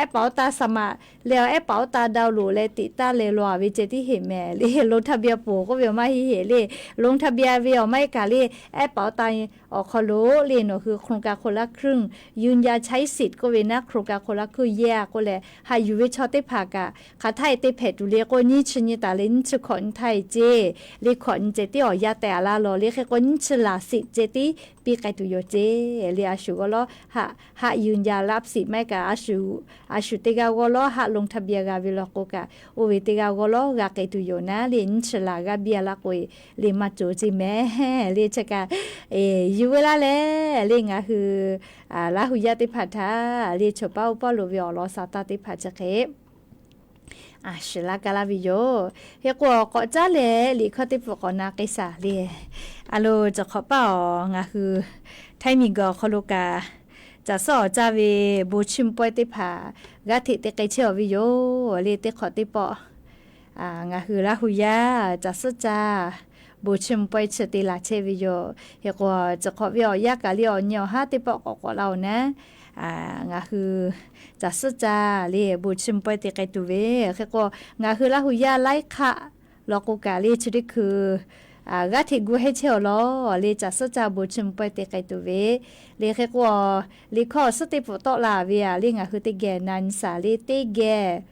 ehˉ paˍ oˇ taˇ สมัคร leh ehˉ paˍ oˇ taˇ ดาวน์โหลด leh teꞈ taˇ leh law a ve ceh tiˉ heˍ mehˍ le. ลงทะเบียน poˬ k'oˆ ve awˬ maˇ heˆ heˍ le, ลงทะเบียน ve awˬ maˇ heˆ kaꞈ le, ehˉ paˍ oˇ taˇ awˬ hk'aw lo le nawˬ hui โครงการคนละครึ่ง ยืนยันใช้สิทธิ์ k'oˆ ve naˉ โครงการคนละครึ่ง yehˇ a k'oˆ leh haꞈ yuˬ ve chaw teˇ hpaˍ kaꞈ hk'aˬ htaˇ e te hpehꞈ tuˬ le k'o, nyiˇ chi nyi taˍ leh nyiˇ chi hkawꞈ nyi htaˇ e ceˇ le, hkawꞈ nyi ceh tiˉ awˬ yanˇ tehꞈ a laˇ law le. Hk'e k'o nyiˇ chi laˬ สิทธิ์ ceh tiˉ piˇ k'ai tuˬ yoˬ ceˇ le. A shu g'awˇ lawˉ haˆ ยืนยันรับสิทธิ์ maˇ heˆ kaꞈ, a shu teˇ g'aˇ g'awˇ lawˉ haˆ ลงทะเบียน g'a ve law k'o kaꞈ, oˇ ve teˇ g'aˇ g'awˇ lawˉ g'a k'ai tuˬ yoˬ naˉ le, nyiˇ chi laˬ g'a biˇ a laˇ k'o le maˇ cawˬ ceˇ mehˍ le. Chi kaꞈ yuˬ veu laˇ leh le ngaˬ hui Laˇ hu yaˇ teˇ hpaˍ htaꞈ le chaw paˉ oˇ paˉ lo ve awˬ lawn sa taˇ teˇ hpaˍ chi hk'e shiˍ laˇ ka laˇ ve yoˬ. Hk'e k'o k'awꞈ caˉ leh liꞈ hkawˇ teˇ pfuhˍ k'awꞈ na k'ai shaˍ le. A lo, cawˬ hk'awꞈ paˇ awˬ ngaˬ hui Htaiˇ miˬguiˬ awˬ hk'aw lo kaꞈ caˬ suhˉ awˬ caˇ ve bon chiˇ mvuh pawehˇ teˇ hpaˍ g'aˇ hteꞈ te k'ai chehˇ aw ve yoˬ le. Teˇ hk'awꞈ teˇ pawˆ ngaˬ hui Laˇ hu yaˇ caˬ suhˉ caˇ bon chiˇ mvuh pawehˇ chi te laˬ chehˇ ve yoˬ. Hk'e k'o, cawˬ hk'awꞈ ve awˬ yanˇ kaꞈ le awˬ nyi awˬ haˉ teˇ pawˆ k'awꞈ k'awꞈ la oˬ naˉ, ngaˬ hui caˬ suhˉ caˇ le bon chiˇ mvuh pawehˇ te k'ai tuˬ ve. Hk'e k'o, ngaˬ hui Laˇ hu yaˇ laiˉ hk'aˆ law k'o kaꞈ le chi teˇ hkui g'aˇ hteꞈ gu hehnˇ chehˇ awˬ lawn le caˬ suhˉ caˇ bon chiˇ mvuh pawehˇ te k'ai tuˬ ve le. Hk'e k'o, liꞈ hkawˇ awˬ suhˉ teˇ pfuhˍ tawˆ la ve a le ngaˬ hui teˇ geh na nyi shaˍ le, teˇ geh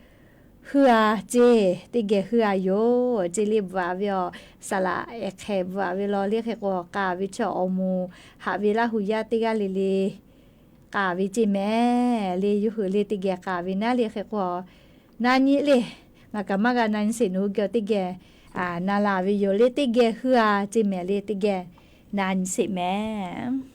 heuˆ a ceˇ, teˇ geh heuˆ a yoˬ ceˇ le. Bvuhꞈ a ve awˬ saˍ laꞈ ehˍ hk'ehˍ bvuhꞈ a ve law le. Hk'e k'o, k'a ve chaw awˬ moˍ haꞈ ve Laˇ hu yaˇ teˇ g'aˇ le le k'a ve ceˇ mehˍ le. Yawˇ hui le teˇ geh k'a ve naˉ le. Hk'e k'o, na nyi le, ngaˬ kaꞈ maˇ g'a na nyi sheˍ, nawˬ hui geh teˇ geh na la ve yoˬ le. Teˇ geh heuˆ a ceˇ mehˍ le, teˇ geh na nyi sheˍ mehˍ.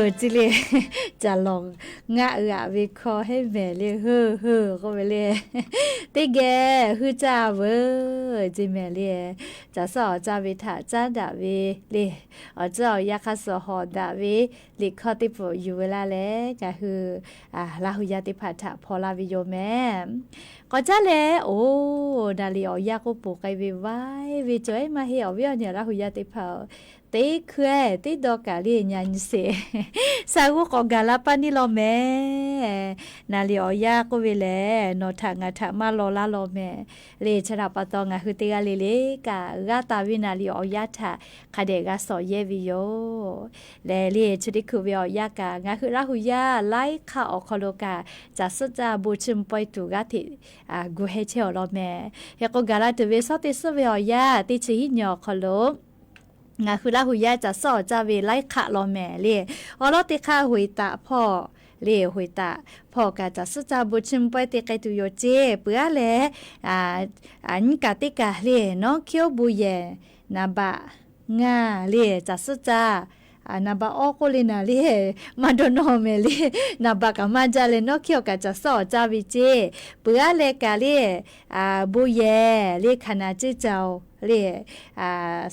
Chi le, caˬ lawˬ ngaˆ g'aꞈ ve hkawˇ heˆ mehˍ le, heuˆ heuˆ k'oˆ ve le. Teˇ geh huiˉ caˇ veuˬ ce mehˍ le. Caˬ suhˉ awˍ caˇ ve htaꞈ caˉ daꞈ ve le, awˬ tcuhˉ awˬ yanˇ hk'aˇ suh hawˍ daꞈ ve liꞈ hkawˇ teˇ peuˬ yuˬ ve laˇ leh, ngaˬ hui Laˇ hu yaˇ teˇ hpaˍ htaꞈ hpaw laˇ ve yoˬ mehˍ. K'awꞈ caˉ leh, oˬ, naˍ liꞈ awˬ yanˇ k'oˆ poˬ k'ai ve vaiˇ ve cawˬ ehˉ maˇ heˆ. Awˬ viˉ awˬ nyi Laˇ hu yaˇ teˇ hpaˍ-oˬ, teˇ hkui-e teˇ dawˇ kaꞈ le nyi nyi sheˍ, sha g'uˇ k'awꞈ gaˬ la paˇ neˇ law mehˍ. Naˍ liꞈ awˬ yanˇ k'oˆ ve lehˬ, nawˬ htaꞈ ngaˬ htaꞈ maˇ law laˇ law mehˍ le. Chi htaꞈ pa taw, ngaˬ hui teˇ g'aˇ le le kaꞈ, g'a taˍ ve naˍ liꞈ awˬ yanˇ htaꞈ hk'a dehꞈ g'a sawˍ yehˇ ve yoˬ. Lehˬ le, chi teˇ hkui ve awˬ yanˇ kaꞈ, ngaˬ hui Laˇ hu yaˇ laiˉ hk'aˆ awˬ hk'aw lo kaꞈ, caˬ suhˉ caˇ bon chiˇ mvuh pawehˇ tuˬ g'aˇ hteꞈ gu heh chehˇ awˬ lawn mehˍ. Hk'e k'o, gaˬ la tuˬ ve shawˉ teˇ suhˉ ve awˬ yanˇ teˇ chi hiˉ nyi awˬ hk'aw lo, ngaˬ hui Laˇ hu yaˇ caˬ suhˉ awˬ caˇ ve laiˉ hk'aˆ law mehˍ le. Awˬ lawn teˇ hk'aˆ hoꞈ e taꞈ hpawˇ le, hoꞈ e taꞈ hpawˇ kaꞈ caˬ suhˉ caˇ bon chiˇ mvuh pawehˇ te k'ai tuˬ yoˬ ceˇ. Peuˬ aˉ leh, nyiˇ kaꞈ teˇ kaꞈ le, nawˉ hkiˉ oˉ bon yehˬ naˍ baꞈ ngaˇ le caˬ suhˉ caˇ, naˍ baꞈ awˇ k'oˆ le naˍ le, maˇ dawˇ nawˇ mehˍ le. Naˍ baꞈ kaꞈ maˇ jaˇ leh, nawˉ hkiˉ awˬ kaꞈ caˬ suhˉ awˬ caˇ ve ceˇ. Peuˬ aˉ leh kaꞈ le, bon yehˬ le hkaˍ naˍ ceˇ caˬ-oˬ le,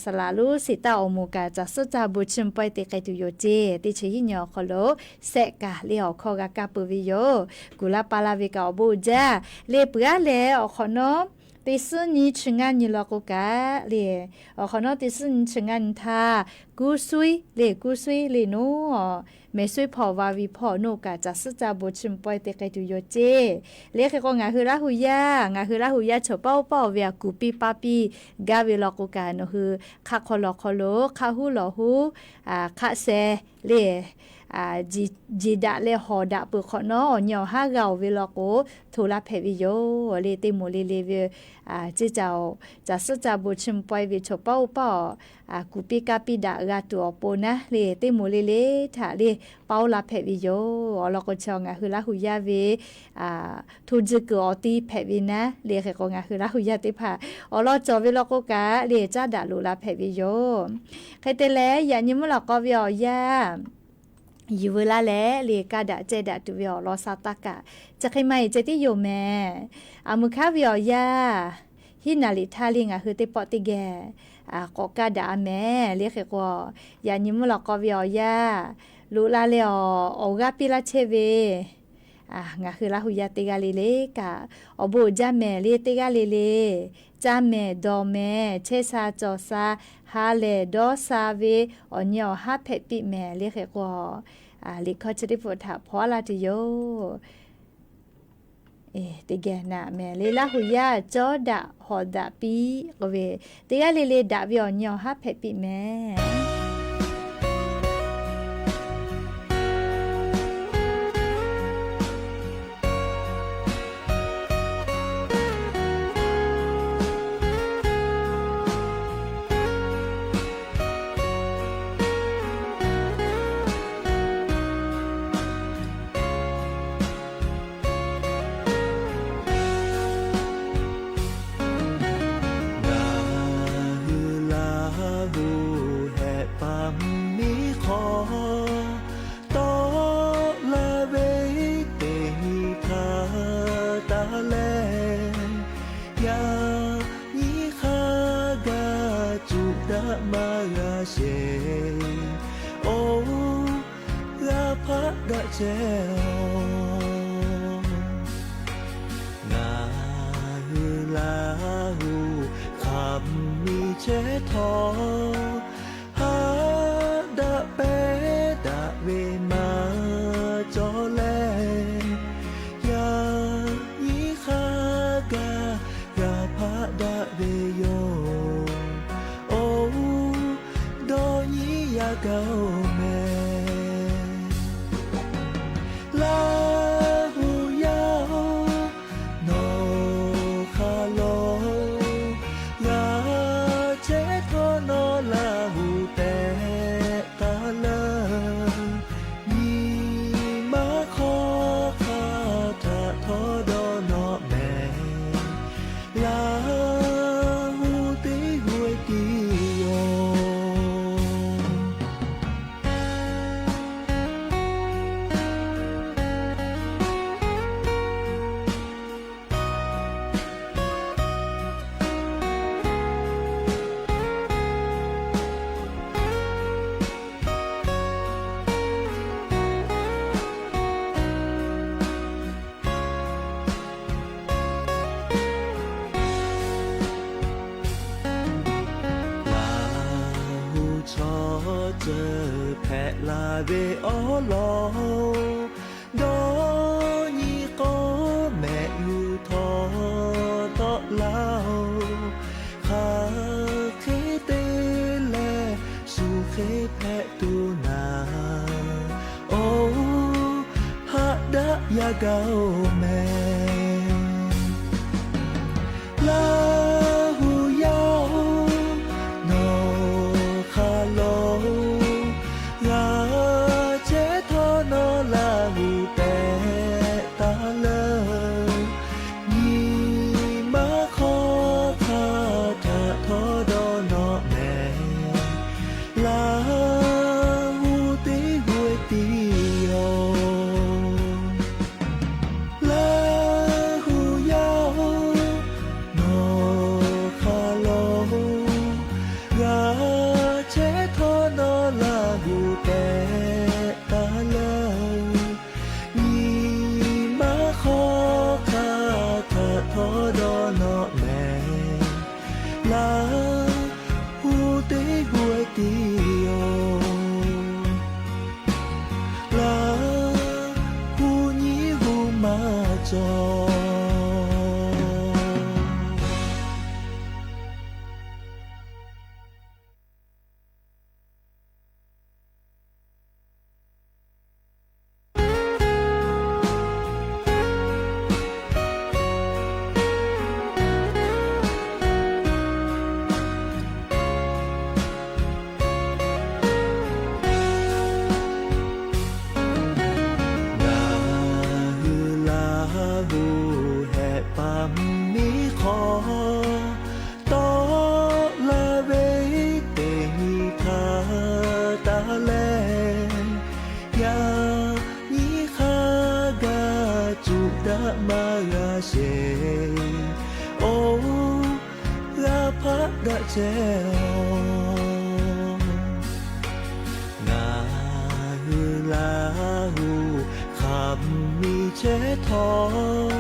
saˍ laꞈ lonˉ seˍ taˆ awˬ moˍ kaꞈ caˬ suhˉ caˇ bon chiˇ mvuh pawehˇ te k'ai tuˬ yoˬ ceˇ. Teˇ chi hiˉ nyi awˬ hk'aw lo, sehˆ kaꞈ le awˬ hkawˇ g'a kaˇ peuˬ ve yoˬ. Kuˬ laˇ pa laˇ ve kaꞈ awˬ bon uiˍ jaˇ le. Peuˬ aˉ leh awˬ hk'awꞈ nawˉ, teˇ suhˉ nyi chi ngaˇ nyi law k'o kaꞈ le, awˬ hk'awꞈ nawˉ teˇ suhˉ nyi chi ngaˇ nyi htaˇ, kuˇ suiˉ le, kuˇ suiˉ le naˉ, mehˍ suiˉ hpawˇ va ve hpawˇ naˉ kaꞈ caˬ suhˉ caˇ bon chiˇ mvuh pawehˇ te k'ai tuˬ yoˬ ceˇ. Le hk'e k'o, ngaˬ hui Laˇ hu yaˇ, ngaˬ hui Laˇ hu yaˇ chaw paˇ oˇ paˇ awˬ ve aꞈ kuˬ piˇ paˇ piˇ gaˇ ve law k'o kaꞈ, nawˬ hui hk'aˆ hk'aw lawˬ hk'aw lo hk'aˆ huˉ lawˬ huˉ, hk'aˆ sheh le, jeˬ daꞈ leh hawˍ daꞈ peuˬ hk'awꞈ nawˉ, awˬ nyi awˬ haˉ g'a-oˬ ve law k'o, hto laˇ hpehꞈ ve yoˬ le. Teˇ moˍ le le ve ceˇ caˬ-oˬ, caˬ suhˉ caˇ bon chiˇ mvuh pawehˇ ve chaw paˇ oˇ paˇ awˬ kuˬ piˇ kaˇ piˇ daꞈ g'a tuˬ awˬ pon naˉ le, teˇ moˍ le le htaꞈ le paˇ oˇ la hpehꞈ ve yoˬ. Awˬ lawn k'o, chi ngaˬ hui Laˇ hu yaˇ ve hto ji kuiˬ awˬ ti hpehꞈ ve naˉ le. Hk'e k'o, ngaˬ hui Laˇ hu yaˇ teˇ hpaˍ awˬ lawn cawˬ ve law k'o kaꞈ le, caˉ daꞈ loꞈ la hpehꞈ ve yoˬ. Hk'e te leh, yaꞈ nyi mvuhˇ lawꞈ k'aw ve awˬ yanˇ yuˬ veu laˇ leh le, kaˇ daꞈ cehˇ daꞈ tuˬ ve awˬ lawn sha taˇ kaꞈ, chi hk'e maˇ heˆ ceh tiˉ yoˬ mehˍ. Aˬ, meuˬ hk'aˉ ve awˬ yanˇ, hiˉ naˍ liꞈ htaˇ le ngaˬ hui teˇ pawˆ teˇ geh k'awꞈ kaˇ daꞈ a mehˍ le. Hk'e k'o, yaꞈ nyi mvuhˇ lawꞈ k'aw ve awˬ yanˇ, loꞈ la leh awˬ, awˬ g'aˇ piˇ laˇ chehˇ ve ngaˬ hui Laˇ hu yaˇ teˇ g'aˇ le le kaꞈ, awˬ bon uiˍ jaˇ mehˍ le. Teˇ g'aˇ le le caˇ mehˍ dawˬ mehˍ, chehˇ sha cawˬ sha, ha lehˬ dawˇ sha ve awˬ nyi awˬ haˉ hpehꞈ piˇ mehˍ le. Hk'e k'o, liꞈ hkawˇ chi teˇ hpaˍ htaꞈ hpaw laˇ tuˬ yoˬ. Teˇ geh naꞈ mehˍ le, Laˇ hu yaˇ cawˇ daꞈ hawˍ daꞈ piˇ k'oˆ ve, teˇ g'aˇ le le daꞈ ve awˬ nyi awˬ haˉ hpehꞈ piˇ mehˍ. Ngaˬ hui Laˇ hu hehꞈ paˍ miˇ hk'aw tawˆ la ve teˇ nyi htaˇ taˇ leh, yaꞈ nyi hk'a gaˬ cuˇ daꞈ maˇ g'a sheˍ. Oˇ, g'a hpaˆ daꞈ chehˇ-oˬ. Ngaˬ hui Laˇ hu hk'aˬ miˇ chehˇ htawˇ, haˉ daꞈ pehˉ daꞈ ve maˇ cawˬ leh, yaꞈ nyi hk'a gaˬ g'a hpaˆ daꞈ ve yoˬ. Oˇ, dawˇ nyi yaˇ gaˇ-oˬ mehˍ. Laˇ hu yaˇ-oˬ, nawˬ hk'a lo g'a chehˇ htawˇ nawˬ ve awˉ lawˬ, dawˇ nyi k'awˇ mehˆ g'uiˬ htawˇ tawˆ laˇ-oˬ. Hk'aˬ hk'e te leh shu hk'e hpehꞈ tuˬ naˍ, oˇ haꞈ daꞈ yaˇ gaˇ-oˬ mehˍ. Laˇ hu yaˇ-oˬ, nawˬ hk'a lawˬ-oˬ, g'a chehˇ htawˇ nawˬ Laˇ hu tehꞈ taˍ leuˬ. Nyi ma hk'aw hk'a htaꞈ htawˇ dawˇ nawꞈ mehˍ, Laˇ hu teˇ g'uˇ tiˉ yoˬ. Laˇ hu yaˇ-oˬ, nawˬ hk'a lawˬ-oˬ, g'a chehˇ htawˇ nawˬ Laˇ hu tehꞈ taˍ leuˬ. Nyi ma hk'aw hk'a htaꞈ htawˇ dawˇ nawꞈ mehˍ, Laˇ hu teˇ g'uˇ tiˉ yoˬ. Laˇ hu nyiˇ g'uˇ maˇ cawˬ. Ngaˬ hui Laˇ hu hehꞈ paˍ miˇ hk'aw tawˆ laˇ ve teˇ nyi htaˇ taˍ leh, yaꞈ nyi hk'a gaˬ cuˇ daꞈ maˇ g'a sheˍ. Oˇ g'a hpaˆ daꞈ chehˇ-oˬ. Ngaˬ hui Laˇ hu hk'aˬ miˇ chehˇ htawˇ,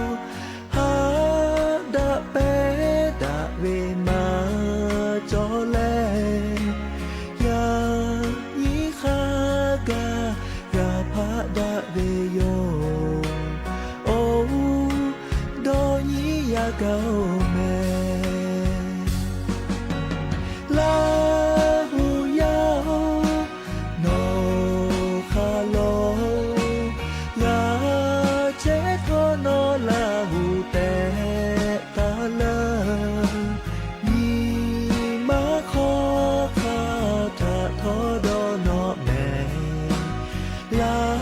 haꞈ daꞈ pehˉ daꞈ ve maˇ cawˬ leh, yaꞈ nyi hk'a gaˬ g'a hpaˆ daꞈ ve yoˬ. Oˇ dawˇ nyi yaˇ gaˇ-oˬ mehˍ. Laˇ hu yaˇ-oˬ, nawˬ hk'a lawˬ-oˬ, g'a chehˇ htawˇ nawˬ Laˇ hu tehꞈ taˍ leuˬ. Nyi ma hk'aw hk'a htaꞈ htawˇ dawˇ nawꞈ mehˍ, Laˇ